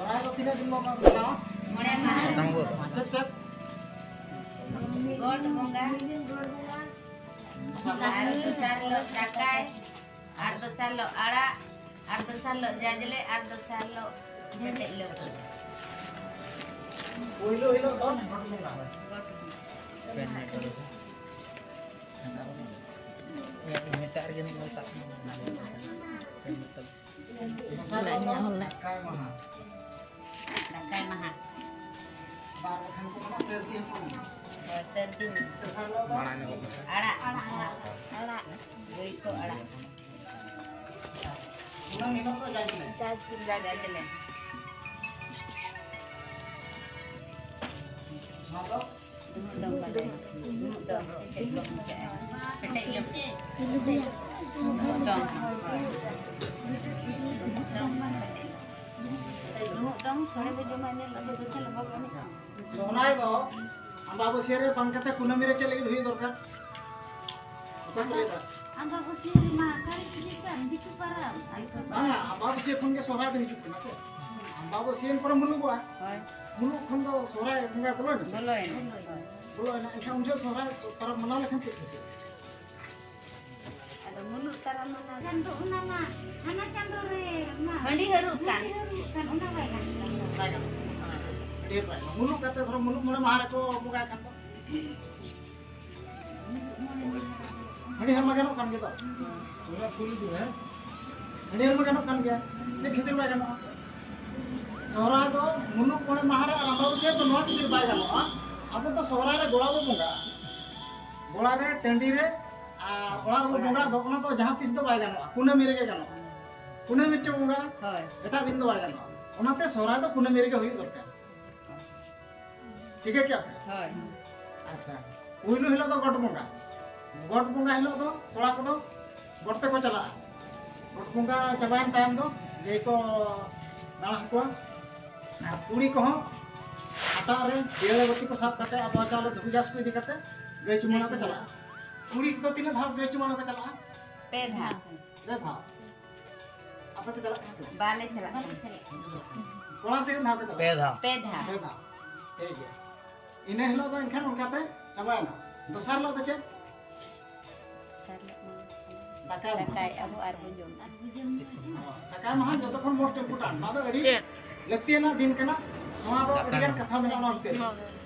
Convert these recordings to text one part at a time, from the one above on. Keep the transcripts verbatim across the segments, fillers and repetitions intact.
ᱥᱚᱦᱨᱟᱭ ᱫᱚ ᱛᱤᱱᱟᱹᱜ ᱫᱤᱱ ᱵᱚᱱ ᱢᱟᱱᱟᱣᱟ? ᱢᱚᱬᱮ ᱢᱟᱦᱟ᱾ ᱪᱮᱫ ᱪᱮᱫ? ᱜᱚᱴ ᱵᱚᱸᱜᱟ᱾ ᱟᱨ ᱫᱚᱥᱟᱨ ᱦᱤᱞᱳᱜ ᱫᱟᱠᱟᱭ, ᱟᱨ ᱫᱚᱥᱟᱨ ᱦᱤᱞᱳᱜ ᱟᱲᱟᱜ, ᱟᱨ ᱫᱚᱥᱟᱨ ᱦᱤᱞᱳᱜ ᱡᱟᱡᱽᱞᱮ, ᱟᱨ ᱫᱚᱥᱟᱨ ᱦᱤᱞᱳᱜ ᱯᱮᱴᱮᱡ ᱞᱟᱹᱰᱩ᱾ ᱯᱳᱭᱞᱳ ᱦᱤᱞᱳᱜ ᱫᱚ ᱜᱚᱴ ᱵᱚᱸᱜᱟ᱾ ᱜᱚᱴ ᱵᱚᱸᱜᱟ᱾ ᱢᱮᱛᱟᱜ ᱨᱮᱜᱮ ᱢᱤᱫ ᱢᱮᱛᱟᱜ ᱠᱟᱱᱟ᱾ ᱫᱚᱥᱟᱨ ᱦᱤᱞᱳᱜ ᱫᱚ ᱫᱟᱠᱟᱭ ᱢᱟᱦᱟ᱾ ᱫᱟᱠᱟᱭ ᱢᱟᱦᱟ᱾ ᱵᱟᱨ ᱵᱟᱠᱷᱟᱱ ᱠᱚ ᱢᱮᱱᱟ ᱥᱟᱹᱨᱫᱤ ᱦᱚᱸᱠᱚ ᱢᱮᱱᱟ᱾ ᱦᱳᱭ, ᱥᱟᱹᱨᱫᱤ ᱢᱟᱦᱟ᱾ ᱛᱮᱥᱟᱨ ᱦᱤᱞᱳᱜ ᱫᱚ ᱟᱲᱟᱜ, ᱟᱲᱟᱜ, ᱟᱲᱟᱜ, ᱟᱲᱟᱜ᱾ ᱜᱟᱹᱭ ᱠᱚ ᱟᱲᱟᱜ᱾ ᱠᱩᱱᱟᱹᱢᱤ ᱦᱤᱞᱳᱜ ᱫᱚ ᱡᱟᱡᱽᱞᱮ᱾ ᱡᱟᱡᱽᱞᱮ᱾ ᱡᱟᱡᱽᱞᱮ᱾ ᱱᱚᱣᱟ ᱫᱚ ᱰᱩᱢᱩᱜ ᱫᱚᱝ ᱠᱟᱱᱟ᱾ ᱰᱩᱢᱩᱜ ᱫᱚᱝ ᱥᱮ ᱪᱮᱫ ᱠᱚ ᱢᱮᱛᱟᱜᱼᱟ? ᱯᱮᱴᱮᱡ ᱞᱟᱹᱜᱤᱫ᱾ ᱰᱩᱢᱩᱜ ᱫᱚᱝ᱾ ᱦᱳᱭ᱾ ᱰᱩᱢᱩᱜ ᱫᱚᱝ᱾ ᱰᱩᱢᱩᱜ ᱫᱚᱝ ᱥᱚᱲᱮ ᱵᱚ ᱡᱚᱢᱟ, ᱤᱱᱟᱹ ᱦᱤᱞᱳᱜ ᱫᱚ ᱫᱚᱥᱟᱨ ᱦᱤᱞᱳᱜ ᱵᱟᱵᱚ ᱮᱱᱮᱡᱼᱟ᱾ ᱥᱚᱦᱨᱟᱭ ᱫᱚ ᱟᱢᱵᱟᱵᱟᱹᱥᱭᱟᱹ ᱨᱮ ᱵᱟᱝ ᱠᱟᱛᱮ ᱠᱩᱱᱟᱹᱢᱤ ᱨᱮ ᱪᱮᱫ ᱞᱟᱹᱜᱤᱫ ᱦᱩᱭᱩᱜ ᱫᱚᱨᱠᱟᱨ? ᱚᱠᱚᱭ ᱠᱚ ᱞᱟᱹᱭ ᱮᱫᱟ? ᱟᱢᱵᱟᱵᱟᱹᱥᱭᱟᱹ ᱨᱮᱢᱟ ᱚᱠᱟᱨᱮ ᱪᱮᱫ ᱠᱟᱱ ᱫᱤᱠᱩ ᱯᱟᱨᱟᱵᱽ? ᱟᱞᱮ ᱥᱮᱫ ᱫᱚ ᱵᱟᱝᱟ, ᱟᱢᱵᱟᱵᱟᱹᱥᱭᱟᱹ ᱠᱷᱚᱱ ᱜᱮ ᱥᱚᱦᱨᱟᱭ ᱫᱚ ᱦᱤᱡᱩᱜ ᱠᱟᱱᱟ ᱥᱮ᱾ ᱟᱢᱵᱟᱵᱟᱹᱥᱭᱟᱹ ᱯᱚᱨᱮ ᱢᱩᱞᱩᱜᱚᱜᱼᱟ᱾ ᱦᱳᱭ᱾ ᱢᱩᱞᱩᱜ ᱠᱷᱚᱱ ᱫᱚ ᱥᱚᱦᱨᱟᱭ ᱵᱚᱸᱜᱟ ᱵᱚᱞᱚᱭᱮᱱᱟ ᱥᱮ? ᱵᱚᱞᱚᱭᱮᱱᱟ᱾ ᱵᱚᱞᱚᱭᱮᱱᱟ᱾ ᱮᱱᱠᱷᱟᱱ ᱩᱱ ᱡᱚᱦᱚᱜ ᱥᱚᱦᱨᱟᱭ ᱯᱚᱨᱚᱵᱽ ᱢᱟᱱᱟᱣ ᱞᱮᱠᱷᱟᱱ ᱪᱮᱫ ᱠᱷᱟᱹᱛᱤᱨ? ᱟᱫᱚ ᱢᱩᱞᱩᱜ ᱛᱟᱨᱟ ᱢᱟᱱᱟᱣ ᱠᱷᱟᱱ ᱫᱚ ᱚᱱᱟ ᱢᱟ ᱦᱟᱱᱟ ᱪᱟᱸᱫᱳ ᱨᱮ ᱢᱟ ᱦᱟᱺᱰᱤ ᱦᱟᱹᱨᱩᱵ ᱠᱟᱱ᱾ ᱦᱟᱺᱰᱤ ᱦᱟᱹᱨᱩᱵ ᱠᱟᱱ, ᱚᱱᱟ ᱵᱟᱭ ᱜᱟᱱᱚᱜ ᱠᱟᱱᱟ᱾ ᱵᱟᱭ ᱜᱟᱱᱚᱜ ᱠᱟᱱᱟ᱾ ᱦᱟᱺᱰᱤ ᱦᱟᱹᱨᱩᱵ ᱵᱟᱭ ᱜᱟᱱᱚᱜ᱾ ᱢᱩᱞᱩᱜ ᱠᱟᱛᱮ ᱫᱷᱚᱨᱚ ᱢᱩᱞᱩᱜ ᱢᱚᱬᱮ ᱢᱟᱦᱟ ᱨᱮᱠᱚ ᱵᱚᱸᱜᱟᱭ ᱠᱷᱟᱱ ᱫᱚ᱾ ᱦᱟᱺᱰᱤ ᱦᱟᱹᱨᱩᱵ ᱢᱟ ᱜᱟᱱᱚᱜ ᱠᱟᱱ ᱜᱮ ᱫᱚ᱾ ᱚᱱᱟ ᱠᱩᱞᱤ ᱫᱚ, ᱦᱮᱸ? ᱦᱟᱺᱰᱤ ᱦᱟᱹᱨᱩᱵ ᱢᱟ ᱜᱟᱱᱚᱜ ᱠᱟᱱ ᱜᱮᱭᱟ᱾ ᱪᱮᱫ ᱠᱷᱟᱹᱛᱤᱨ ᱵᱟᱭ ᱜᱟᱱᱚᱜᱼᱟ? ᱥᱚᱦᱨᱟᱭ ᱫᱚ ᱢᱩᱞᱩᱜ ᱢᱚᱬᱮ ᱢᱟᱦᱟ ᱨᱮ ᱟᱨ ᱟᱢᱵᱟᱵᱟᱹᱥᱭᱟᱹ ᱫᱚ ᱱᱚᱣᱟ ᱠᱷᱟᱹᱛᱤᱨ ᱵᱟᱭ ᱜᱟᱱᱚᱜᱼᱟ, ᱟᱵᱚ ᱫᱚ ᱥᱚᱦᱨᱟᱭ ᱨᱮ ᱜᱚᱲᱟ ᱵᱚ ᱵᱚᱸᱜᱟᱜᱼᱟ᱾ ᱜᱚᱲᱟ ᱨᱮ, ᱴᱟᱺᱰᱤ ᱨᱮ, ᱟᱨ ᱚᱲᱟᱜ ᱨᱮᱵᱚ ᱵᱚᱸᱜᱟᱜ ᱫᱚ, ᱚᱱᱟ ᱫᱚ ᱡᱟᱦᱟᱸ ᱛᱤᱥ ᱫᱚ ᱵᱟᱭ ᱜᱟᱱᱚᱜᱼᱟ, ᱠᱩᱱᱟᱹᱢᱤ ᱨᱮᱜᱮ ᱜᱟᱱᱚᱜᱼᱟ᱾ ᱠᱩᱱᱟᱹᱢᱤ ᱨᱮ ᱵᱚᱸᱜᱟ, ᱦᱳᱭ᱾ ᱮᱴᱟᱜ ᱫᱤᱱ ᱫᱚ ᱵᱟᱭ ᱜᱟᱱᱚᱜᱼᱟ᱾ ᱚᱱᱟᱛᱮ ᱥᱚᱦᱨᱟᱭ ᱫᱚ ᱠᱩᱱᱟᱹᱢᱤ ᱨᱮᱜᱮ ᱦᱩᱭᱩᱜ ᱫᱚᱨᱠᱟᱨ᱾ ᱴᱷᱤᱠᱟᱹ ᱠᱮᱜᱼᱟ ᱯᱮ? ᱦᱳᱭ᱾ ᱟᱪᱪᱷᱟ, ᱯᱩᱭᱞᱩ ᱦᱤᱞᱳᱜ ᱫᱚ ᱜᱚᱴ ᱵᱚᱸᱜᱟ᱾ ᱜᱚᱴ ᱵᱚᱸᱜᱟ ᱦᱤᱞᱳᱜ ᱫᱚ ᱠᱚᱲᱟ ᱠᱚᱫᱚ ᱜᱚᱴ ᱛᱮᱠᱚ ᱪᱟᱞᱟᱜᱼᱟ᱾ ᱜᱚᱴ ᱵᱚᱸᱜᱟ ᱪᱟᱵᱟᱭᱮᱱ ᱛᱟᱭᱚᱢ ᱫᱚ ᱜᱟᱹᱭ ᱠᱚ ᱫᱟᱬᱟ ᱟᱠᱚᱣᱟ᱾ ᱟᱨ ᱠᱩᱲᱤ ᱠᱚᱦᱚᱸ ᱦᱟᱴᱟᱜ ᱨᱮ ᱫᱤᱭᱟᱹᱲᱟ ᱵᱟᱹᱛᱤ ᱠᱚ ᱥᱟᱵ ᱠᱟᱛᱮ ᱟᱫᱣᱟ ᱪᱟᱣᱞᱮ ᱫᱷᱩᱵᱤ ᱜᱷᱟᱥ ᱠᱚ ᱤᱫᱤ ᱠᱟᱛᱮ ᱜᱟᱹᱭ ᱪᱩᱢᱟᱹᱲᱟ ᱠᱚ ᱪᱟᱞᱟᱜᱼᱟ᱾ ᱠᱩᱲᱤ ᱠᱚᱫᱚ ᱛᱤᱱᱟᱹᱜ ᱫᱷᱟᱣ ᱜᱟᱹᱭ ᱪᱩᱢᱟᱹᱲᱟ ᱠᱚ ᱪᱟᱞᱟᱜᱼᱟ? ᱯᱮ ᱫᱷᱟᱣ᱾ ᱯᱮ ᱫᱷᱟᱣ᱾ ᱟᱯᱮ ᱯᱮ ᱪᱟᱞᱟᱜ ᱠᱟᱱᱟ ᱥᱮ ᱵᱟᱝ? ᱵᱟᱞᱮ ᱪᱟᱞᱟᱜ ᱠᱟᱱᱟ᱾ ᱵᱟᱨ ᱫᱤᱱ ᱫᱷᱟᱣ ᱠᱟᱛᱮ? ᱯᱮ ᱫᱷᱟᱣ᱾ ᱯᱮ ᱫᱷᱟᱣ᱾ ᱯᱮ ᱫᱷᱟᱣ᱾ ᱴᱷᱤᱠ ᱜᱮᱭᱟ᱾ ᱤᱱᱟᱹ ᱦᱤᱞᱳᱜ ᱫᱚ ᱮᱱᱠᱷᱟᱱ ᱚᱱᱠᱟᱛᱮ ᱪᱟᱵᱟᱭᱮᱱᱟ᱾ ᱫᱚᱥᱟᱨ ᱦᱤᱞᱳᱜ ᱫᱚ ᱪᱮᱫ? ᱫᱚᱥᱟᱨ ᱦᱤᱞᱳᱜ ᱢᱟ ᱫᱟᱠᱟᱭ ᱢᱟᱦᱟ᱾ ᱫᱟᱠᱟᱭ ᱟᱵᱚ ᱟᱨ ᱵᱚᱱ ᱡᱚᱢᱟ᱾ ᱫᱟᱠᱟᱭ ᱢᱟᱦᱟ ᱡᱚᱛᱚ ᱠᱷᱚᱱ most important, ᱱᱚᱣᱟ ᱫᱚ ᱟᱹᱰᱤ ᱪᱮᱫ? ᱞᱟᱹᱠᱛᱤᱭᱟᱱᱟᱜ ᱫᱤᱱ ᱠᱟᱱᱟ᱾ ᱱᱚᱣᱟ ᱫᱚ ᱫᱟᱠᱟᱭ ᱟᱹᱰᱤ ᱜᱟᱱ ᱢᱟᱦᱟ᱾ ᱠᱟᱛᱷᱟ ᱢᱮᱱᱟᱜᱼᱟ ᱱᱚᱣᱟ ᱵᱷᱤᱛᱤᱨ ᱨᱮ᱾ ᱦᱳᱭ᱾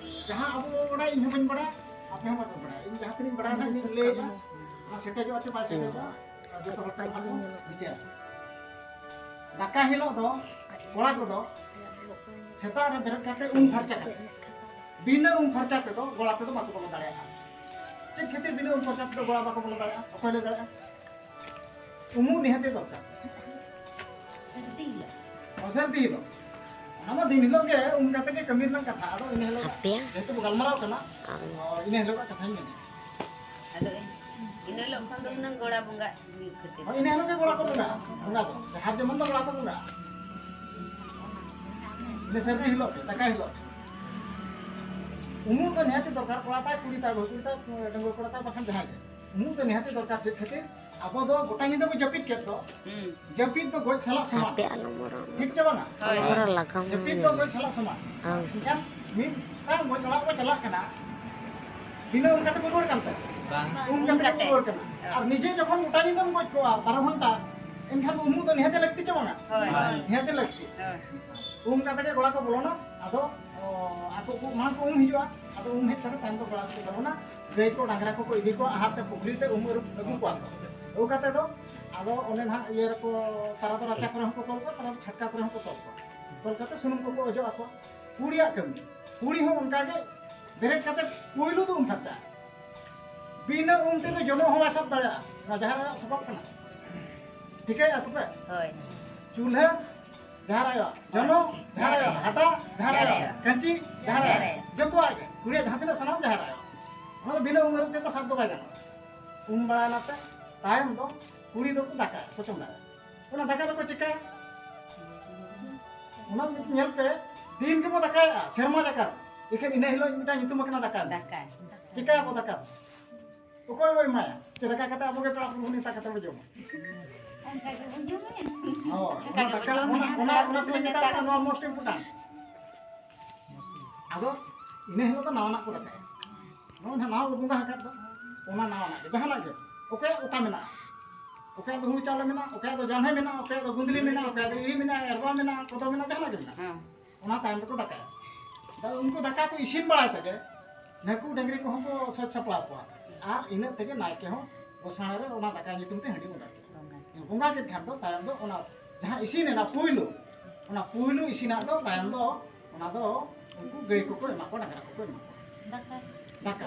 ᱡᱟᱦᱟᱸ ᱟᱵᱚ ᱵᱚᱱ ᱵᱟᱲᱟᱭᱟ, ᱤᱧ ᱦᱚᱸ ᱵᱟᱹᱧ ᱵᱟᱲᱟᱭᱟ, ᱟᱯᱮ ᱦᱚᱸ ᱵᱟᱯᱮ ᱵᱟᱲᱟᱭᱟ᱾ ᱤᱧ ᱡᱟᱦᱟᱸ ᱛᱤᱱᱟᱹᱜ ᱤᱧ ᱵᱟᱲᱟᱭᱟ ᱱᱟᱦᱟᱜ ᱤᱧ ᱞᱟᱹᱭᱮᱫᱼᱟ, ᱚᱱᱟ ᱥᱮᱴᱮᱡᱚᱜᱼᱟ ᱪᱮ ᱵᱟᱭ ᱥᱮᱴᱮᱡᱚᱜᱼᱟ, ᱡᱚᱛᱚ ᱦᱚᱲ ᱴᱷᱮᱱ ᱵᱷᱟᱜᱮ ᱵᱤᱪᱟᱹᱨ᱾ ᱫᱟᱠᱟ ᱦᱤᱞᱳᱜ ᱫᱚ ᱠᱚᱲᱟ ᱠᱚᱫᱚ ᱥᱮᱛᱟᱜ ᱨᱮ ᱵᱮᱨᱮᱫ ᱠᱟᱛᱮ ᱩᱢ ᱯᱷᱟᱨᱪᱟ ᱠᱟᱛᱮ, ᱵᱤᱱᱟᱹ ᱩᱢ ᱯᱷᱟᱨᱪᱟ ᱛᱮᱫᱚ ᱜᱚᱲᱟ ᱛᱮᱫᱚ ᱵᱟᱠᱚ ᱵᱚᱞᱚ ᱫᱟᱲᱮᱭᱟᱜᱼᱟ᱾ ᱪᱮᱫ ᱠᱷᱟᱹᱛᱤᱨ ᱵᱤᱱᱟᱹ ᱩᱢ ᱯᱷᱟᱨᱪᱟ ᱛᱮᱫᱚ ᱜᱚᱲᱟ ᱵᱟᱠᱚ ᱵᱚᱞᱚ ᱫᱟᱲᱮᱭᱟᱜᱼᱟ? ᱚᱠᱚᱭ ᱞᱟᱹᱭ ᱫᱟᱲᱮᱭᱟᱜᱼᱟ? ᱩᱢᱩᱜ ᱱᱤᱦᱟᱹᱛ ᱜᱮ ᱫᱚᱨᱠᱟᱨ᱾ ᱚ, ᱥᱟᱹᱨᱫᱤ ᱦᱤᱞᱳᱜ᱾ ᱚᱱᱟ ᱢᱟ ᱫᱤᱱ ᱦᱤᱞᱳᱜ ᱜᱮ ᱩᱢ ᱠᱟᱛᱮ ᱜᱮ ᱠᱟᱹᱢᱤ ᱨᱮᱱᱟᱜ ᱠᱟᱛᱷᱟ᱾ ᱟᱫᱚ ᱤᱱᱟᱹ ᱦᱤᱞᱳᱜ ᱟᱯᱮᱭᱟ? ᱡᱮᱦᱮᱛᱩ ᱵᱚ ᱜᱟᱞᱢᱟᱨᱟᱣ ᱠᱟᱱᱟ, ᱟᱢ ᱚ, ᱤᱱᱟᱹ ᱦᱤᱞᱳᱜᱟᱜ ᱠᱟᱛᱷᱟᱧ ᱢᱮᱱᱟ᱾ ᱟᱫᱚ ᱤᱱᱟᱹ ᱦᱤᱞᱳᱜ ᱠᱷᱚᱱ ᱫᱚ ᱦᱩᱱᱟᱹᱝ ᱜᱚᱲᱟ ᱵᱚᱸᱜᱟ ᱦᱩᱭᱩᱜ ᱠᱷᱟᱹᱛᱤᱨ᱾ ᱦᱳᱭ, ᱤᱱᱟᱹ ᱦᱤᱞᱳᱜ ᱜᱮ ᱜᱚᱲᱟ ᱠᱚ ᱵᱚᱸᱜᱟᱜᱼᱟ᱾ ᱵᱚᱸᱜᱟ ᱫᱚ ᱡᱟᱦᱟᱸ ᱡᱮᱢᱚᱱ ᱫᱚ ᱜᱚᱲᱟ ᱠᱚ ᱵᱚᱸᱜᱟᱜᱼᱟ᱾ ᱤᱱᱟᱹ ᱥᱟᱹᱨᱫᱤ ᱦᱤᱞᱳᱜ ᱜᱮ, ᱫᱟᱠᱟ ᱦᱤᱞᱳᱜ᱾ ᱩᱢᱩᱜ ᱫᱚ ᱱᱤᱦᱟᱹᱛ ᱫᱚᱨᱠᱟᱨ, ᱠᱚᱲᱟ ᱛᱟᱭ, ᱠᱩᱲᱤ ᱛᱟᱭ, ᱵᱟᱹᱦᱩ ᱠᱩᱲᱤ ᱛᱟᱭ, ᱰᱟᱺᱜᱩᱣᱟᱹ ᱠᱚᱲᱟ ᱛᱟᱭ, ᱵᱟᱠᱷᱟᱱ ᱡᱟᱦᱟᱸᱭ ᱜᱮ᱾ ᱩᱢᱩᱜ ᱫᱚ ᱱᱤᱦᱟᱹᱛ ᱫᱚᱨᱠᱟᱨ᱾ ᱪᱮᱫ ᱠᱷᱟᱹᱛᱤᱨ? ᱟᱵᱚ ᱫᱚ ᱜᱚᱴᱟ ᱧᱤᱫᱟᱹ ᱵᱚ ᱡᱟᱹᱯᱤᱫ ᱠᱮᱫ ᱫᱚ, ᱦᱩᱸ᱾ ᱡᱟᱹᱯᱤᱫ ᱫᱚ ᱜᱚᱡ ᱥᱟᱞᱟᱜ ᱥᱚᱢᱟᱱ᱾ ᱦᱟᱯᱮ ᱟᱞᱚᱢ ᱨᱚᱲ᱾ ᱴᱷᱤᱠ ᱪᱮ ᱵᱟᱝᱟ? ᱦᱳᱭ᱾ ᱟᱞᱚᱢ ᱨᱚᱲ, ᱞᱟᱜᱟᱢ ᱡᱟᱹᱯᱤᱫ ᱫᱚ ᱧᱮᱞ᱾ ᱜᱚᱡ ᱥᱟᱞᱟᱜ ᱥᱚᱢᱟᱱ᱾ ᱟᱢ ᱮᱱᱠᱷᱟᱱ ᱢᱤᱫᱴᱟᱝ ᱜᱚᱡ ᱚᱲᱟᱜ ᱵᱚ ᱪᱟᱞᱟᱜ ᱠᱟᱱᱟ, ᱵᱤᱱᱟᱹ ᱩᱢ ᱠᱟᱛᱮ ᱵᱚ ᱨᱩᱣᱟᱹᱲ ᱠᱟᱱ ᱛᱮ? ᱵᱟᱝ᱾ ᱩᱢ ᱠᱟᱛᱮ ᱵᱚ ᱨᱩᱣᱟᱹᱲ ᱠᱟᱱᱟ᱾ ᱟᱨ ᱱᱤᱡᱮ ᱡᱚᱠᱷᱚᱱ ᱜᱚᱴᱟ ᱧᱤᱫᱟᱹᱢ ᱜᱚᱡ ᱠᱚᱜᱼᱟ, ᱵᱟᱨᱚ ᱜᱷᱚᱱᱴᱟ, ᱮᱱᱠᱷᱟᱱ ᱩᱢᱩᱜ ᱫᱚ ᱱᱤᱦᱟᱹᱛ ᱞᱟᱹᱠᱛᱤ ᱪᱮ ᱵᱟᱝᱟ? ᱦᱳᱭ᱾ ᱱᱤᱦᱟᱹᱛ ᱞᱟᱹᱠᱛᱤ᱾ ᱦᱳᱭ᱾ ᱩᱢ ᱠᱟᱛᱮ ᱜᱮ ᱜᱚᱲᱟ ᱠᱚ ᱵᱚᱞᱚᱱᱟ᱾ ᱟᱫᱚ, ᱚ, ᱟᱠᱚ ᱠᱚ ᱢᱟᱲᱟᱝ ᱠᱚ ᱩᱢ ᱦᱤᱡᱩᱜᱼᱟ᱾ ᱟᱫᱚ ᱩᱢ ᱦᱮᱡ ᱠᱟᱛᱮ ᱛᱟᱭᱚᱢ ᱫᱚ ᱜᱚᱲᱟ ᱠᱚ ᱵᱚᱞᱚᱱᱟ᱾ ᱜᱟᱹᱭ ᱠᱚ ᱰᱟᱝᱨᱟ ᱠᱚᱠᱚ ᱤᱫᱤ ᱠᱚᱣᱟ ᱟᱦᱟᱨ ᱛᱮ, ᱯᱩᱠᱷᱨᱤ ᱛᱮ ᱩᱢ ᱟᱹᱨᱩᱵ ᱟᱹᱜᱩ ᱠᱚᱣᱟ ᱠᱚ᱾ ᱟᱹᱜᱩ ᱠᱟᱛᱮ ᱫᱚ ᱟᱫᱚ ᱚᱱᱮ ᱱᱟᱦᱟᱜ ᱤᱭᱟᱹ ᱨᱮᱠᱚ, ᱛᱟᱨᱟ ᱫᱚ ᱨᱟᱪᱟ ᱠᱚᱨᱮ ᱦᱚᱸᱠᱚ ᱛᱚᱞ ᱠᱚᱣᱟ, ᱛᱟᱨᱟ ᱫᱚ ᱪᱷᱟᱴᱠᱟ ᱠᱚᱨᱮ ᱦᱚᱸᱠᱚ ᱛᱚᱞ ᱠᱚᱣᱟ᱾ ᱛᱚᱞ ᱠᱟᱛᱮ ᱥᱩᱱᱩᱢ ᱠᱚᱠᱚ ᱚᱡᱚᱜ ᱟᱠᱚᱣᱟ᱾ ᱠᱩᱲᱤᱭᱟᱜ ᱠᱟᱹᱢᱤ, ᱠᱩᱲᱤ ᱦᱚᱸ ᱚᱱᱠᱟ ᱜᱮ ᱵᱮᱨᱮᱫ ᱠᱟᱛᱮ ᱯᱩᱭᱞᱩ ᱫᱚ ᱩᱢ ᱯᱷᱟᱨᱪᱟᱜᱼᱟ᱾ ᱵᱤᱱᱟᱹ ᱩᱢ ᱛᱮᱫᱚ ᱡᱚᱱᱚᱜ ᱦᱚᱸ ᱵᱟᱭ ᱥᱟᱵ ᱫᱟᱲᱮᱭᱟᱜᱼᱟ᱾ ᱚᱱᱟ ᱡᱟᱦᱟᱸ ᱨᱮ ᱥᱟᱯᱟᱵ ᱠᱟᱱᱟ, ᱴᱷᱤᱠᱟᱹᱭᱮᱫᱼᱟ ᱛᱚᱯᱮ? ᱦᱳᱭ᱾ ᱪᱩᱞᱦᱟᱹ ᱡᱟᱦᱟᱸ ᱨᱮ ᱟᱭᱳ, ᱡᱚᱱᱚᱜ ᱡᱟᱦᱟᱸ ᱨᱮ ᱟᱭᱳ, ᱦᱟᱴᱟᱜ ᱡᱟᱦᱟᱸ ᱨᱮ ᱟᱭᱳ, ᱠᱟᱹᱧᱪᱤ ᱡᱟᱦᱟᱸ ᱨᱮ ᱟᱭᱳ, ᱡᱚᱛᱚᱣᱟᱜ ᱜᱮ ᱠᱩᱲᱤᱭᱟᱜ ᱡᱟᱦᱟᱸ ᱛᱤᱱᱟᱹᱜ ᱥᱟᱱᱟᱢ ᱡᱟᱦᱟᱸ ᱨᱮ ᱟᱭᱳ᱾ ᱚᱱᱟ ᱫᱚ ᱵᱤᱱᱟᱹ ᱩᱢ ᱟᱹᱨᱩᱵ ᱛᱮᱫᱚ ᱥᱟᱵ ᱫᱚ ᱵᱟᱭ ᱜᱟᱱᱚᱜᱼᱟ᱾ ᱩᱢ ᱵᱟᱲᱟᱭ ᱱᱟᱛᱮ ᱛᱟᱭᱚᱢ ᱫᱚ ᱠᱩᱲᱤ ᱫᱚᱠᱚ ᱫᱟᱠᱟᱭᱟ, ᱠᱚ ᱪᱚᱸᱫᱟᱭᱟ᱾ ᱚᱱᱟ ᱫᱟᱠᱟ ᱫᱚᱠᱚ ᱪᱤᱠᱟᱹᱭᱟ? ᱚᱱᱟ ᱧᱮᱞ ᱯᱮ, ᱫᱤᱱ ᱜᱮᱵᱚ ᱫᱟᱠᱟᱭᱟ, ᱥᱮᱨᱢᱟ ᱡᱟᱠᱟᱛ᱾ ᱮᱠᱷᱮᱱ ᱤᱱᱟᱹ ᱦᱤᱞᱳᱜ ᱢᱤᱫᱴᱟᱝ ᱧᱩᱛᱩᱢ ᱟᱠᱟᱱᱟ ᱫᱟᱠᱟᱭ ᱢᱮ᱾ ᱫᱟᱠᱟᱭ᱾ ᱪᱤᱠᱟᱹᱭᱟᱵᱚ ᱫᱟᱠᱟ ᱫᱚ? ᱚᱠᱚᱭ ᱵᱚ ᱮᱢᱟᱭᱟ? ᱪᱮ ᱫᱟᱠᱟ ᱠᱟᱛᱮ ᱟᱵᱚ ᱜᱮ ᱯᱮᱲᱟ ᱯᱩᱨᱵᱷᱩ ᱱᱮᱣᱛᱟ ᱠᱟᱛᱮ ᱵᱚ ᱡᱚᱢᱟ? ᱦᱳᱭ, ᱚᱱᱟ ᱫᱟᱠᱟ, ᱚᱱᱟ, ᱚᱱᱟ, ᱚᱱᱟ ᱛᱮᱞᱮ ᱢᱮᱛᱟᱜ ᱠᱟᱱᱟ ᱱᱚᱣᱟ most important᱾ ᱟᱫᱚ ᱤᱱᱟᱹ ᱦᱤᱞᱳᱜ ᱫᱚ ᱱᱟᱣᱟᱱᱟᱜ ᱠᱚ ᱫᱟᱠᱟᱭᱟ᱾ ᱱᱚᱜᱼᱚᱭ ᱱᱟᱦᱟᱜ ᱱᱟᱣᱟ ᱵᱚ ᱵᱚᱸᱜᱟ ᱟᱠᱟᱫ ᱫᱚ, ᱚᱱᱟ ᱱᱟᱣᱟᱱᱟᱜ ᱜᱮ, ᱡᱟᱦᱟᱱᱟᱜ ᱜᱮ, ᱚᱠᱚᱭᱟᱜ ᱚᱠᱟ ᱢᱮᱱᱟᱜᱼᱟ, ᱚᱠᱚᱭᱟᱜ ᱫᱚ ᱦᱩᱲᱩ ᱪᱟᱣᱞᱮ ᱢᱮᱱᱟᱜᱼᱟ, ᱚᱠᱚᱭᱟᱜ ᱫᱚ ᱡᱟᱱᱦᱮ ᱢᱮᱱᱟᱜᱼᱟ, ᱚᱠᱚᱭᱟᱜ ᱫᱚ ᱤᱲᱤ ᱢᱮᱱᱟᱜᱼᱟ, ᱮᱨᱵᱟ ᱢᱮᱱᱟᱜᱼᱟ, ᱠᱚᱫᱚ ᱢᱮᱱᱟᱜᱼᱟ, ᱡᱟᱦᱟᱱᱟᱜ ᱜᱮ ᱢᱮᱱᱟᱜᱼᱟ᱾ ᱦᱮᱸ᱾ ᱚᱱᱟ ᱛᱟᱭᱚᱢ ᱫᱚᱠᱚ ᱫᱟᱠᱟᱭᱟ᱾ ᱟᱫᱚ ᱩᱱᱠᱩ ᱫᱟᱠᱟ ᱠᱚ ᱤᱥᱤᱱ ᱵᱟᱲᱟᱭ ᱛᱮᱜᱮ ᱱᱟᱹᱠᱩ ᱰᱟᱹᱝᱨᱤ ᱠᱚᱦᱚᱸ ᱠᱚ ᱥᱚᱡᱽ ᱥᱟᱯᱲᱟᱣ ᱠᱚᱣᱟ᱾ ᱟᱨ ᱤᱱᱟᱹᱜ ᱛᱮᱜᱮ ᱱᱟᱭᱠᱮ ᱦᱚᱸ ᱜᱚᱥᱟᱬᱮ ᱨᱮ ᱚᱱᱟ ᱫᱟᱠᱟ ᱧᱩᱛᱩᱢ ᱛᱮ ᱦᱟᱺᱰᱤ ᱵᱚᱸᱜᱟ ᱠᱮᱫᱟ᱾ ᱵᱚᱸᱜᱟ ᱠᱮᱫ ᱠᱷᱟᱱ ᱫᱚ ᱛᱟᱭᱚᱢ ᱫᱚ ᱚᱱᱟ ᱡᱟᱦᱟᱸ ᱤᱥᱤᱱ ᱮᱱᱟ ᱯᱩᱭᱞᱩ, ᱚᱱᱟ ᱯᱩᱭᱞᱩ ᱤᱥᱤᱱᱟᱜ ᱫᱚ ᱛᱟᱭᱚᱢ ᱫᱚ ᱚᱱᱟ ᱫᱚ ᱩᱱᱠᱩ ᱜᱟᱹᱭ ᱠᱚᱠᱚ ᱮᱢᱟ ᱠᱚᱣᱟ, ᱰᱟᱝᱨᱟ ᱠᱚᱠᱚ ᱮᱢᱟ ᱠᱚᱣᱟ᱾ ᱫᱟᱠᱟ᱾ ᱫᱟᱠᱟ᱾